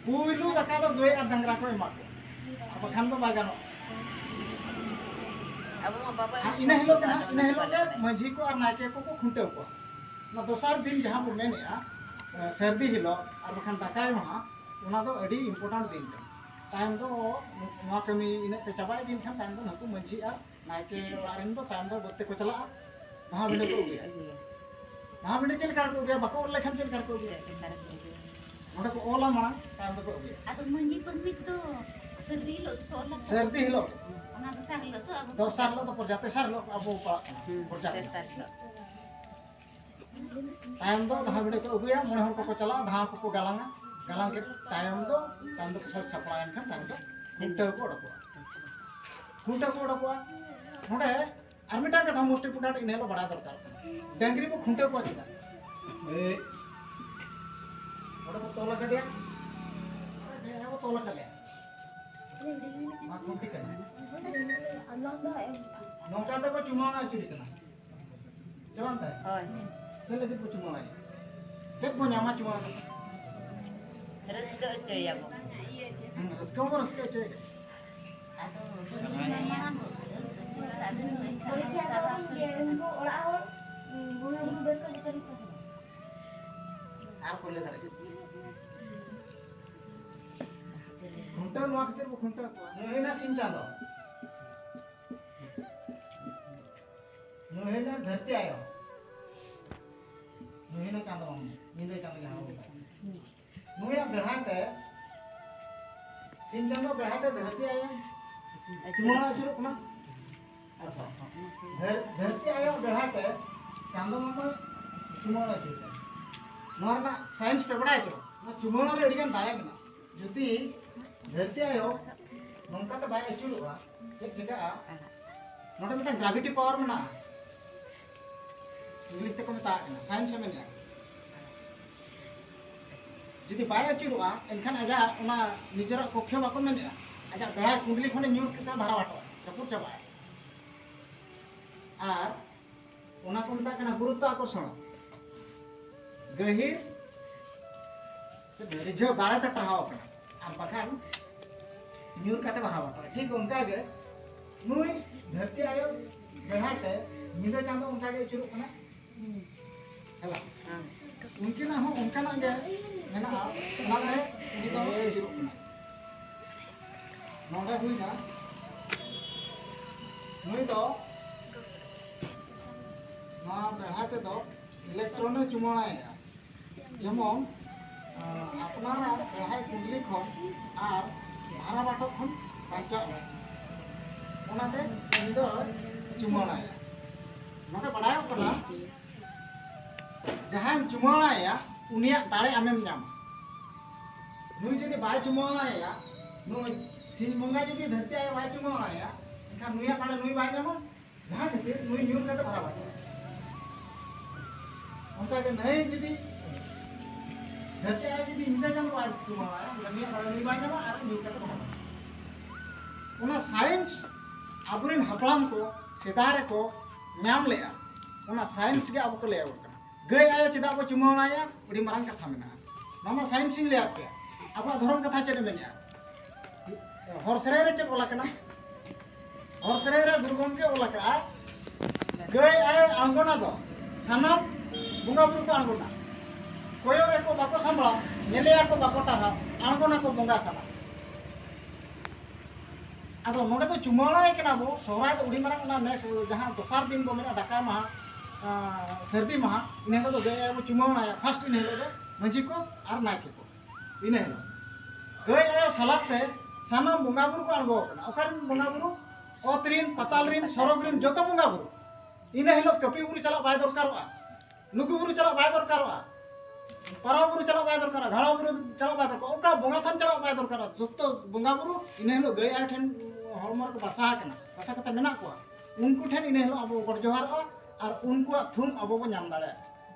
ᱯᱩᱭᱞᱩ ᱫᱟᱠᱟ ᱫᱚ ᱜᱟᱹᱭ ᱟᱨ ᱰᱟᱝᱨᱟ ᱠᱚ ᱮᱢᱟ ᱠᱚᱣᱟ, ᱟᱨ ᱵᱟᱠᱷᱟᱱ ᱫᱚ ᱵᱟᱭ ᱜᱟᱱᱚᱜᱼᱟ᱾ ᱟᱵᱚ ᱢᱟ ᱵᱟᱵᱟ ᱟᱨ ᱮᱱᱮᱡ ᱤᱱᱟᱹ ᱦᱤᱞᱳᱜ ᱫᱚ ᱱᱟᱦᱟᱜ, ᱤᱱᱟᱹ ᱦᱤᱞᱳᱜ ᱜᱮ ᱢᱟᱹᱡᱷᱤ ᱠᱚ ᱟᱨ ᱱᱟᱭᱠᱮ ᱠᱚᱠᱚ ᱠᱷᱩᱱᱴᱟᱹᱣ ᱠᱚᱣᱟ᱾ ᱚᱱᱟ ᱫᱚᱥᱟᱨ ᱫᱤᱱ ᱡᱟᱦᱟᱸ ᱵᱚ ᱢᱮᱱᱮᱫᱼᱟ, ᱮ, ᱥᱟᱹᱨᱫᱤ ᱦᱤᱞᱳᱜ ᱟᱨ ᱵᱟᱠᱷᱟᱱ ᱫᱟᱠᱟᱭ ᱢᱟᱦᱟ, ᱚᱱᱟ ᱫᱚ ᱟᱹᱰᱤ important ᱫᱤᱱ ᱠᱟᱱᱟ᱾ ᱛᱟᱭᱚᱢ ᱫᱚ ᱱᱚᱣᱟ ᱠᱟᱹᱢᱤ ᱤᱱᱟᱹᱜ ᱛᱮ ᱪᱟᱵᱟ ᱤᱫᱤᱭᱮᱱ ᱠᱷᱟᱱ ᱛᱟᱭᱚᱢ ᱫᱚ ᱱᱩᱠᱩ ᱢᱟᱹᱡᱷᱤ ᱟᱨ ᱱᱟᱭᱠᱮ ᱚᱲᱟᱜ ᱨᱮᱱ ᱫᱚ ᱛᱟᱭᱚᱢ ᱫᱚ ᱵᱟᱹᱫᱽ ᱛᱮᱠᱚ ᱪᱟᱞᱟᱜᱼᱟ, ᱫᱟᱦᱟ ᱵᱤᱸᱰᱟᱹ ᱠᱚ ᱟᱹᱜᱩᱭᱟ᱾ ᱫᱟᱦᱟ ᱵᱤᱸᱰᱟᱹ ᱪᱮᱫ ᱞᱮᱠᱟ ᱨᱮᱠᱚ ᱟᱹᱜᱩᱭᱟ? ᱵᱟᱠᱚ ᱚᱞ ᱞᱮᱠᱷᱟᱱ ᱪᱮᱫ ᱞᱮᱠᱟ ᱨᱮᱠᱚ ᱟᱹᱜᱩᱭᱟ? ᱱᱚᱸᱰᱮ ᱠᱚ ᱚᱞᱟ ᱢᱟᱲᱟᱝ, ᱛᱟᱭᱚᱢ ᱫᱚᱠᱚ ᱟᱹᱜᱩᱭᱟ᱾ ᱟᱫᱚ ᱢᱟᱹᱡᱷᱤ ᱯᱟᱨᱢᱤᱴ ᱫᱚ ᱥᱟᱹᱨᱫᱤ ᱦᱤᱞᱳᱜ ᱜᱮᱠᱚ ᱚᱞᱟ᱾ ᱥᱟᱹᱨᱫᱤ ᱦᱤᱞᱳᱜ᱾ ᱚᱱᱟ ᱫᱚᱥᱟᱨ ᱦᱤᱞᱳᱜ ᱫᱚ ᱟᱵᱚ ᱫᱚᱥᱟᱨ ᱦᱤᱞᱳᱜ ᱫᱚ ᱯᱨᱚᱡᱟ, ᱛᱮᱥᱟᱨ ᱦᱤᱞᱳᱜ ᱟᱵᱚ ᱯᱟᱲᱟᱜ ᱠᱟᱱᱟ, ᱦᱩᱸ, ᱯᱨᱚᱡᱟ᱾ ᱛᱮᱥᱟᱨ ᱦᱤᱞᱳᱜ᱾ ᱛᱟᱭᱚᱢ ᱫᱚ ᱫᱟᱦᱟ ᱵᱤᱸᱰᱟᱹ ᱠᱚ ᱟᱹᱜᱩᱭᱟ, ᱢᱚᱬᱮ ᱦᱚᱲ ᱠᱚᱠᱚ ᱪᱟᱞᱟᱜᱼᱟ, ᱫᱟᱦᱟ ᱠᱚᱠᱚ ᱜᱟᱞᱟᱝᱟ, ᱜᱟᱞᱟᱝ ᱠᱮᱫ ᱛᱟᱭᱚᱢ ᱫᱚ, ᱛᱟᱭᱚᱢ ᱫᱚᱠᱚ ᱥᱟᱡᱽ ᱥᱟᱯᱲᱟᱣ ᱮᱱ ᱠᱷᱟᱱ ᱛᱟᱭᱚᱢ ᱫᱚ ᱠᱷᱩᱱᱴᱟᱹᱣ ᱠᱚ ᱚᱰᱚᱠᱚᱜᱼᱟ᱾ ᱠᱷᱩᱱᱴᱟᱹᱣ ᱠᱚ ᱚᱰᱚᱠᱚᱜᱼᱟ᱾ ᱱᱚᱰᱮ ᱟᱨ ᱢᱤᱫᱴᱟᱝ ᱠᱟᱛᱷᱟ most important ᱤᱱᱟᱹ ᱦᱤᱞᱳᱜ ᱵᱟᱲᱟᱭ ᱫᱚᱨᱠᱟᱨ ᱠᱟᱱᱟ, ᱰᱟᱹᱝᱨᱤ ᱵᱚ ᱠᱷᱩᱱᱴᱟᱹᱣ ᱠᱚᱣᱟ ᱪᱮᱫᱟᱜ? ᱮᱭ᱾ ᱚᱸᱰᱮ ᱵᱚ ᱛᱚᱞ ᱟᱠᱟᱫᱮᱭᱟ, ᱚᱸᱰᱮ ᱵᱚ ᱛᱚᱞ ᱟᱠᱟᱫᱮᱭᱟ᱾ ᱱᱚᱣᱟ ᱠᱷᱩᱱᱴᱤ ᱠᱟᱱᱟ᱾ ᱱᱚᱝᱠᱟ ᱛᱮᱵᱚ ᱪᱩᱢᱟᱹᱲᱟ ᱟᱹᱪᱩᱨᱮ ᱠᱟᱱᱟ᱾ ᱪᱮ ᱵᱟᱝ ᱛᱟᱭ? ᱦᱳᱭ᱾ ᱪᱮᱫ ᱞᱟᱹᱜᱤᱫ ᱵᱚ ᱪᱩᱢᱟᱹᱲᱟᱭᱟ? ᱪᱮᱫ ᱵᱚ ᱧᱟᱢᱟ ᱪᱩᱢᱟᱹᱲᱟ ᱠᱟᱛᱮ? ᱨᱟᱹᱥᱠᱟᱹ ᱦᱚᱪᱚᱭᱮᱭᱟᱵᱚ᱾ ᱦᱩᱸ, ᱨᱟᱹᱥᱠᱟᱹ ᱢᱟ ᱨᱟᱹᱥᱠᱟᱹ ᱦᱚᱪᱚᱭᱮ᱾ ᱟᱫᱚ ᱢᱟᱲᱟᱝ ᱫᱚ ᱨᱟᱹᱥᱠᱟᱹ ᱦᱚᱪᱚᱭᱮᱭᱟ, ᱟᱫᱚ ᱯᱚᱨᱤᱠᱠᱷᱟ ᱫᱚ ᱩᱱᱠᱩ ᱚᱲᱟᱜ ᱦᱚᱲ, ᱵᱚᱸᱜᱟ ᱵᱩᱨᱩ ᱵᱮᱥ ᱠᱚ ᱡᱚᱛᱚ ᱜᱮᱠᱚ ᱥᱮᱱᱚᱜᱼᱟ᱾ ᱟᱨ ᱠᱚ ᱞᱟᱹᱭ ᱫᱟᱲᱮᱭᱟᱜᱼᱟ᱾ ᱠᱷᱩᱱᱴᱟᱹᱣ ᱱᱚᱣᱟ ᱠᱷᱟᱹᱛᱤᱨ ᱵᱚ ᱠᱷᱩᱱᱴᱟᱹᱣ ᱠᱚᱣᱟ᱾ ᱱᱩᱭ ᱦᱩᱭᱱᱟ ᱥᱤᱧ ᱪᱟᱸᱫᱚ᱾ ᱱᱩᱭ ᱦᱩᱭᱱᱟ ᱫᱷᱟᱹᱨᱛᱤ ᱟᱭᱳ᱾ ᱱᱩᱭ ᱦᱩᱭᱱᱟ ᱪᱟᱸᱫᱚ ᱵᱟᱝ, ᱧᱤᱫᱟᱹ ᱪᱟᱸᱫᱚ ᱡᱟᱦᱟᱸ ᱵᱚᱱ ᱢᱮᱛᱟᱜ ᱠᱟᱱᱟ᱾ ᱱᱩᱭᱟᱜ ᱵᱮᱲᱦᱟᱭ ᱛᱮ, ᱥᱤᱧ ᱪᱟᱸᱫᱚ ᱵᱮᱲᱦᱟᱭ ᱛᱮ ᱫᱷᱟᱹᱨᱛᱤ ᱟᱭᱳ ᱪᱩᱢᱟᱹᱲᱟ ᱟᱹᱪᱩᱨᱚᱜ ᱠᱟᱱᱟ᱾ ᱟᱪᱪᱷᱟ, ᱫᱷᱟᱹᱨ- ᱫᱷᱟᱹᱨᱛᱤ ᱟᱭᱳ ᱵᱮᱲᱦᱟ ᱛᱮ ᱪᱟᱸᱫᱚ ᱢᱟᱢᱟ ᱪᱩᱢᱟᱹᱲᱟ ᱟᱹᱪᱩᱨ ᱠᱟᱱᱟ᱾ ᱱᱚᱣᱟ ᱨᱮᱱᱟᱜ ᱥᱟᱭᱮᱱᱥ ᱯᱮ ᱵᱟᱲᱟᱭᱟ ᱪᱮ? ᱱᱚᱣᱟ ᱪᱩᱢᱟᱹᱲᱟ ᱨᱮ ᱟᱹᱰᱤᱜᱟᱱ ᱫᱟᱲᱮ ᱢᱮᱱᱟᱜᱼᱟ᱾ ᱡᱩᱫᱤ ᱫᱷᱟᱹᱨᱛᱤ ᱟᱭᱳ ᱱᱚᱝᱠᱟ ᱛᱮ ᱵᱟᱭ ᱟᱹᱪᱩᱨᱚᱜᱼᱟ, ᱪᱮᱫ ᱪᱤᱠᱟᱹᱜᱼᱟ? ᱱᱚᱰᱮ ᱢᱤᱫᱴᱟᱝ ᱜᱨᱟᱵᱷᱤᱴᱤ ᱯᱟᱣᱟᱨ ᱢᱮᱱᱟᱜᱼᱟ, ᱤᱝᱞᱤᱥ ᱛᱮᱠᱚ ᱢᱮᱛᱟᱜ ᱠᱟᱱᱟ, ᱥᱟᱭᱮᱱᱥ ᱮ ᱢᱮᱱᱮᱜᱼᱟ᱾ ᱡᱩᱫᱤ ᱵᱟᱭ ᱟᱹᱪᱩᱨᱚᱜᱼᱟ, ᱮᱱᱠᱷᱟᱱ ᱟᱡᱟᱜ ᱚᱱᱟ ᱱᱤᱡᱮᱨᱟᱜ ᱠᱚᱠᱠᱷᱚ ᱵᱟᱠᱚ ᱢᱮᱱᱮᱜᱼᱟ, ᱟᱡᱟᱜ ᱵᱮᱲᱟ ᱠᱩᱸᱰᱞᱤ ᱠᱷᱚᱱᱮ ᱧᱩᱨ ᱠᱟᱛᱮ ᱫᱷᱟᱨᱟ ᱦᱚᱴᱚᱜᱼᱟ, ᱨᱟᱹᱯᱩᱫ ᱪᱟᱵᱟᱜᱼᱟ᱾ ᱟᱨ ᱚᱱᱟ ᱠᱚ ᱢᱮᱛᱟᱜ ᱠᱟᱱᱟ ᱜᱩᱨᱩᱛᱛᱚ ᱟᱠᱚᱨᱥᱚᱱ᱾ ᱜᱟᱹᱦᱤᱨ ᱨᱤᱡᱷᱟᱹᱣ ᱫᱟᱲᱮ ᱛᱮ ᱴᱟᱨᱦᱟᱣ ᱟᱠᱟᱱᱟ, ᱟᱨ ᱵᱟᱠᱷᱟᱱ ᱧᱩᱨ ᱠᱟᱛᱮ ᱵᱟᱦᱟ ᱵᱟᱛᱟᱣᱟ᱾ ᱴᱷᱤᱠ ᱚᱱᱠᱟ ᱜᱮ ᱱᱩᱭ ᱫᱷᱟᱹᱨᱛᱤ ᱟᱭᱳ ᱵᱮᱲᱦᱟ ᱛᱮ ᱧᱤᱫᱟᱹ ᱪᱟᱸᱫᱚ ᱚᱱᱠᱟ ᱜᱮ ᱟᱹᱪᱩᱨᱚᱜ ᱠᱟᱱᱟ᱾ ᱦᱮᱞᱟ, ᱩᱱᱠᱤᱱᱟᱜ ᱦᱚᱸ ᱚᱱᱠᱟᱱᱟᱜ ᱜᱮ ᱢᱮᱱᱟᱜᱼᱟ, ᱚᱱᱟ ᱫᱚ ᱩᱱᱤ ᱫᱚ ᱟᱹᱪᱩᱨᱚᱜ ᱠᱟᱱᱟ᱾ ᱱᱚᱰᱮ ᱦᱩᱭᱱᱟ, ᱱᱩᱭ ᱫᱚ ᱱᱚᱣᱟ ᱵᱮᱲᱦᱟ ᱛᱮᱫᱚ ᱤᱞᱮᱠᱴᱨᱚᱱᱮ ᱪᱩᱢᱟᱹᱲᱟᱭᱮᱫᱼᱟ᱾ ᱡᱮᱢᱚᱱ, ᱟᱸ, ᱟᱯᱱᱟᱨᱟᱜ ᱵᱮᱲᱦᱟᱭ ᱠᱩᱸᱰᱞᱤ ᱠᱷᱚᱱ ᱟᱨ ᱫᱷᱟᱨᱟ ᱵᱟᱴᱚ ᱠᱷᱚᱱ ᱵᱟᱧᱪᱟᱜ ᱞᱟᱹᱜᱤᱫ, ᱚᱱᱟᱛᱮ ᱩᱱᱤ ᱫᱚ ᱪᱩᱢᱟᱹᱲᱟᱭᱟ᱾ ᱱᱚᱰᱮ ᱵᱟᱲᱟᱭᱚᱜ ᱠᱟᱱᱟ, ᱡᱟᱦᱟᱸᱭᱮᱢ ᱪᱩᱢᱟᱹᱲᱟᱭᱟ, ᱩᱱᱤᱭᱟᱜ ᱫᱟᱲᱮ ᱟᱢᱮᱢ ᱧᱟᱢᱟ᱾ ᱱᱩᱭ ᱡᱩᱫᱤ ᱵᱟᱭ ᱪᱩᱢᱟᱹᱲᱟᱭᱟ, ᱱᱩᱭ ᱥᱤᱧ ᱵᱚᱸᱜᱟ ᱡᱩᱫᱤ ᱫᱷᱟᱹᱨᱛᱤ ᱟᱭᱳ ᱵᱟᱭ ᱪᱩᱢᱟᱹᱲᱟᱭᱟ, ᱮᱱᱠᱷᱟᱱ ᱱᱩᱭᱟᱜ ᱫᱟᱲᱮ ᱱᱩᱭ ᱵᱟᱭ ᱧᱟᱢᱟ, ᱡᱟᱦᱟᱸ ᱠᱷᱟᱹᱛᱤᱨ ᱱᱩᱭ ᱧᱩᱨ ᱠᱟᱛᱮ ᱵᱷᱟᱨᱟ ᱵᱟᱭ ᱧᱟᱢᱟ᱾ ᱚᱱᱠᱟ ᱜᱮ ᱱᱟᱹᱭ ᱡᱩᱫᱤ ᱫᱷᱟᱹᱨᱛᱤ ᱟᱭᱳ ᱡᱩᱫᱤ ᱧᱤᱫᱟᱹ ᱪᱟᱸᱫᱚ ᱵᱟᱭ ᱪᱩᱢᱟᱹᱲᱟᱭᱟ, ᱮᱱᱠᱷᱟᱱ ᱱᱩᱭᱟᱜ ᱫᱟᱲᱮ ᱱᱩᱭ ᱵᱟᱭ ᱧᱟᱢᱟ ᱟᱨ ᱧᱩᱨ ᱠᱟᱛᱮ ᱵᱷᱟᱨᱟ ᱵᱟᱭ ᱧᱟᱢᱟ᱾ ᱚᱱᱟ ᱥᱟᱭᱮᱱᱥ ᱟᱵᱚᱨᱮᱱ ᱦᱟᱯᱲᱟᱢ ᱠᱚ ᱥᱮᱫᱟᱭ ᱨᱮᱠᱚ ᱧᱟᱢ ᱞᱮᱜᱼᱟ, ᱚᱱᱟ ᱥᱟᱭᱮᱱᱥ ᱜᱮ ᱟᱵᱚ ᱠᱚ ᱞᱟᱹᱭ ᱟᱵᱚᱱ ᱠᱟᱱᱟ᱾ ᱜᱟᱹᱭ ᱟᱭᱳ ᱪᱮᱫᱟᱜ ᱵᱚ ᱪᱩᱢᱟᱹᱲᱟᱭᱟ? ᱟᱹᱰᱤ ᱢᱟᱨᱟᱝ ᱠᱟᱛᱷᱟ ᱢᱮᱱᱟᱜᱼᱟ᱾ ᱱᱚᱣᱟ ᱢᱟ ᱥᱟᱭᱮᱱᱥ ᱤᱧ ᱞᱟᱹᱭᱟᱫ ᱯᱮᱭᱟ᱾ ᱟᱵᱚᱣᱟᱜ ᱫᱷᱚᱨᱚᱢ ᱠᱟᱛᱷᱟ ᱪᱮᱫ ᱮ ᱢᱮᱱᱮᱜᱼᱟ? ᱦᱚᱨ ᱥᱮᱨᱮᱧ ᱨᱮ ᱪᱮᱫ ᱚᱞ ᱟᱠᱟᱱᱟ? ᱦᱚᱨ ᱥᱮᱨᱮᱧ ᱨᱮ ᱜᱩᱨᱩ ᱜᱚᱢᱠᱮ ᱚᱞ ᱟᱠᱟᱫᱼᱟ, ᱜᱟᱹᱭ ᱟᱭᱳ ᱟᱬᱜᱚᱱᱟ ᱫᱚ ᱥᱟᱱᱟᱢ ᱵᱚᱸᱜᱟ ᱵᱩᱨᱩ ᱠᱚ ᱟᱬᱜᱚᱱᱟ᱾ ᱠᱚᱭᱚᱜ ᱟᱠᱚ ᱵᱟᱠᱚ ᱥᱟᱢᱵᱲᱟᱣ, ᱧᱮᱞᱮᱭᱟᱠᱚ ᱵᱟᱠᱚ ᱴᱟᱨᱦᱟᱣ, ᱟᱬᱜᱚᱱᱟᱠᱚ ᱵᱚᱸᱜᱟ ᱥᱟᱞᱟᱜ᱾ ᱟᱫᱚ ᱱᱚᱰᱮ ᱫᱚ ᱪᱩᱢᱟᱹᱲᱟᱭ ᱠᱟᱱᱟ ᱵᱚ, ᱥᱚᱦᱨᱟᱭ ᱫᱚ ᱟᱹᱰᱤ ᱢᱟᱨᱟᱝ ᱚᱱᱟ next ᱡᱟᱦᱟᱸ ᱫᱚᱥᱟᱨ ᱫᱤᱱ ᱵᱚ ᱢᱮᱱᱟ ᱫᱟᱠᱟᱭ ᱢᱟᱦᱟ, ᱟᱸ, ᱥᱟᱹᱨᱫᱤ ᱢᱟᱦᱟ, ᱤᱱᱟᱹ ᱦᱤᱞᱳᱜ ᱫᱚ ᱜᱟᱹᱭ ᱟᱭᱳ ᱵᱚ ᱪᱩᱢᱟᱹᱲᱟᱭᱟ, first ᱤᱱᱟᱹ ᱦᱤᱞᱳᱜ ᱫᱚ ᱢᱟᱹᱡᱷᱤ ᱠᱚ ᱟᱨ ᱱᱟᱭᱠᱮ ᱠᱚ᱾ ᱤᱱᱟᱹ ᱦᱤᱞᱳᱜ ᱜᱟᱹᱭ ᱟᱭᱳ ᱥᱟᱞᱟᱜ ᱛᱮ ᱥᱟᱱᱟᱢ ᱵᱚᱸᱜᱟ ᱵᱩᱨᱩ ᱠᱚ ᱟᱬᱜᱚ ᱟᱠᱟᱱᱟ᱾ ᱚᱠᱟᱨᱮᱱ ᱵᱚᱸᱜᱟ ᱵᱩᱨᱩ? ᱚᱛ ᱨᱤᱱ, ᱯᱟᱛᱟᱞ ᱨᱤᱱ, ᱥᱚᱨᱚᱜᱽ ᱨᱤᱱ ᱡᱚᱛᱚ ᱵᱚᱸᱜᱟ ᱵᱩᱨᱩ᱾ ᱤᱱᱟᱹ ᱦᱤᱞᱳᱜ ᱠᱟᱹᱯᱤ ᱵᱩᱨᱩ ᱪᱟᱞᱟᱜ ᱵᱟᱭ ᱫᱚᱨᱠᱟᱨᱚᱜᱼᱟ, ᱞᱩᱜᱩ ᱵᱩᱨᱩ ᱪᱟᱞᱟᱜ ᱵᱟᱭ ᱫᱚᱨᱠᱟᱨᱚᱜᱼᱟ, ᱯᱟᱨᱣᱟ ᱵᱩᱨᱩ ᱪᱟᱞᱟᱜ ᱵᱟᱭ ᱫᱚᱨᱠᱟᱨᱚᱜᱼᱟ, ᱜᱷᱟᱲᱣᱟ ᱵᱩᱨᱩ ᱪᱟᱞᱟᱜ ᱵᱟᱭ ᱫᱚᱨᱠᱟᱨᱚᱜᱼᱟ, ᱚᱠᱟ ᱵᱚᱸᱜᱟ ᱛᱷᱟᱱ ᱪᱟᱞᱟᱜ ᱵᱟᱭ ᱫᱚᱨᱠᱟᱨᱚᱜᱼᱟ᱾ ᱡᱚᱛᱚ ᱵᱚᱸᱜᱟ ᱵᱩᱨᱩ ᱤᱱᱟᱹ ᱦᱤᱞᱳᱜ ᱜᱟᱹᱭ ᱟᱭᱳ ᱴᱷᱮᱱ ᱦᱚᱲᱢᱚ ᱨᱮᱠᱚ ᱵᱟᱥᱟ ᱟᱠᱟᱱᱟ, ᱵᱟᱥᱟ ᱠᱟᱛᱮ ᱢᱮᱱᱟᱜ ᱠᱚᱣᱟ, ᱩᱱᱠᱩ ᱴᱷᱮᱱ ᱤᱱᱟᱹ ᱦᱤᱞᱳᱜ ᱟᱵᱚ ᱜᱚᱰ ᱡᱚᱦᱟᱨᱚᱜᱼᱟ ᱟᱨ ᱩᱱᱠᱩᱣᱟᱜ ᱛᱷᱩᱢ ᱟᱵᱚ ᱵᱚ ᱧᱟᱢ ᱫᱟᱲᱮᱭᱟᱜᱼᱟ᱾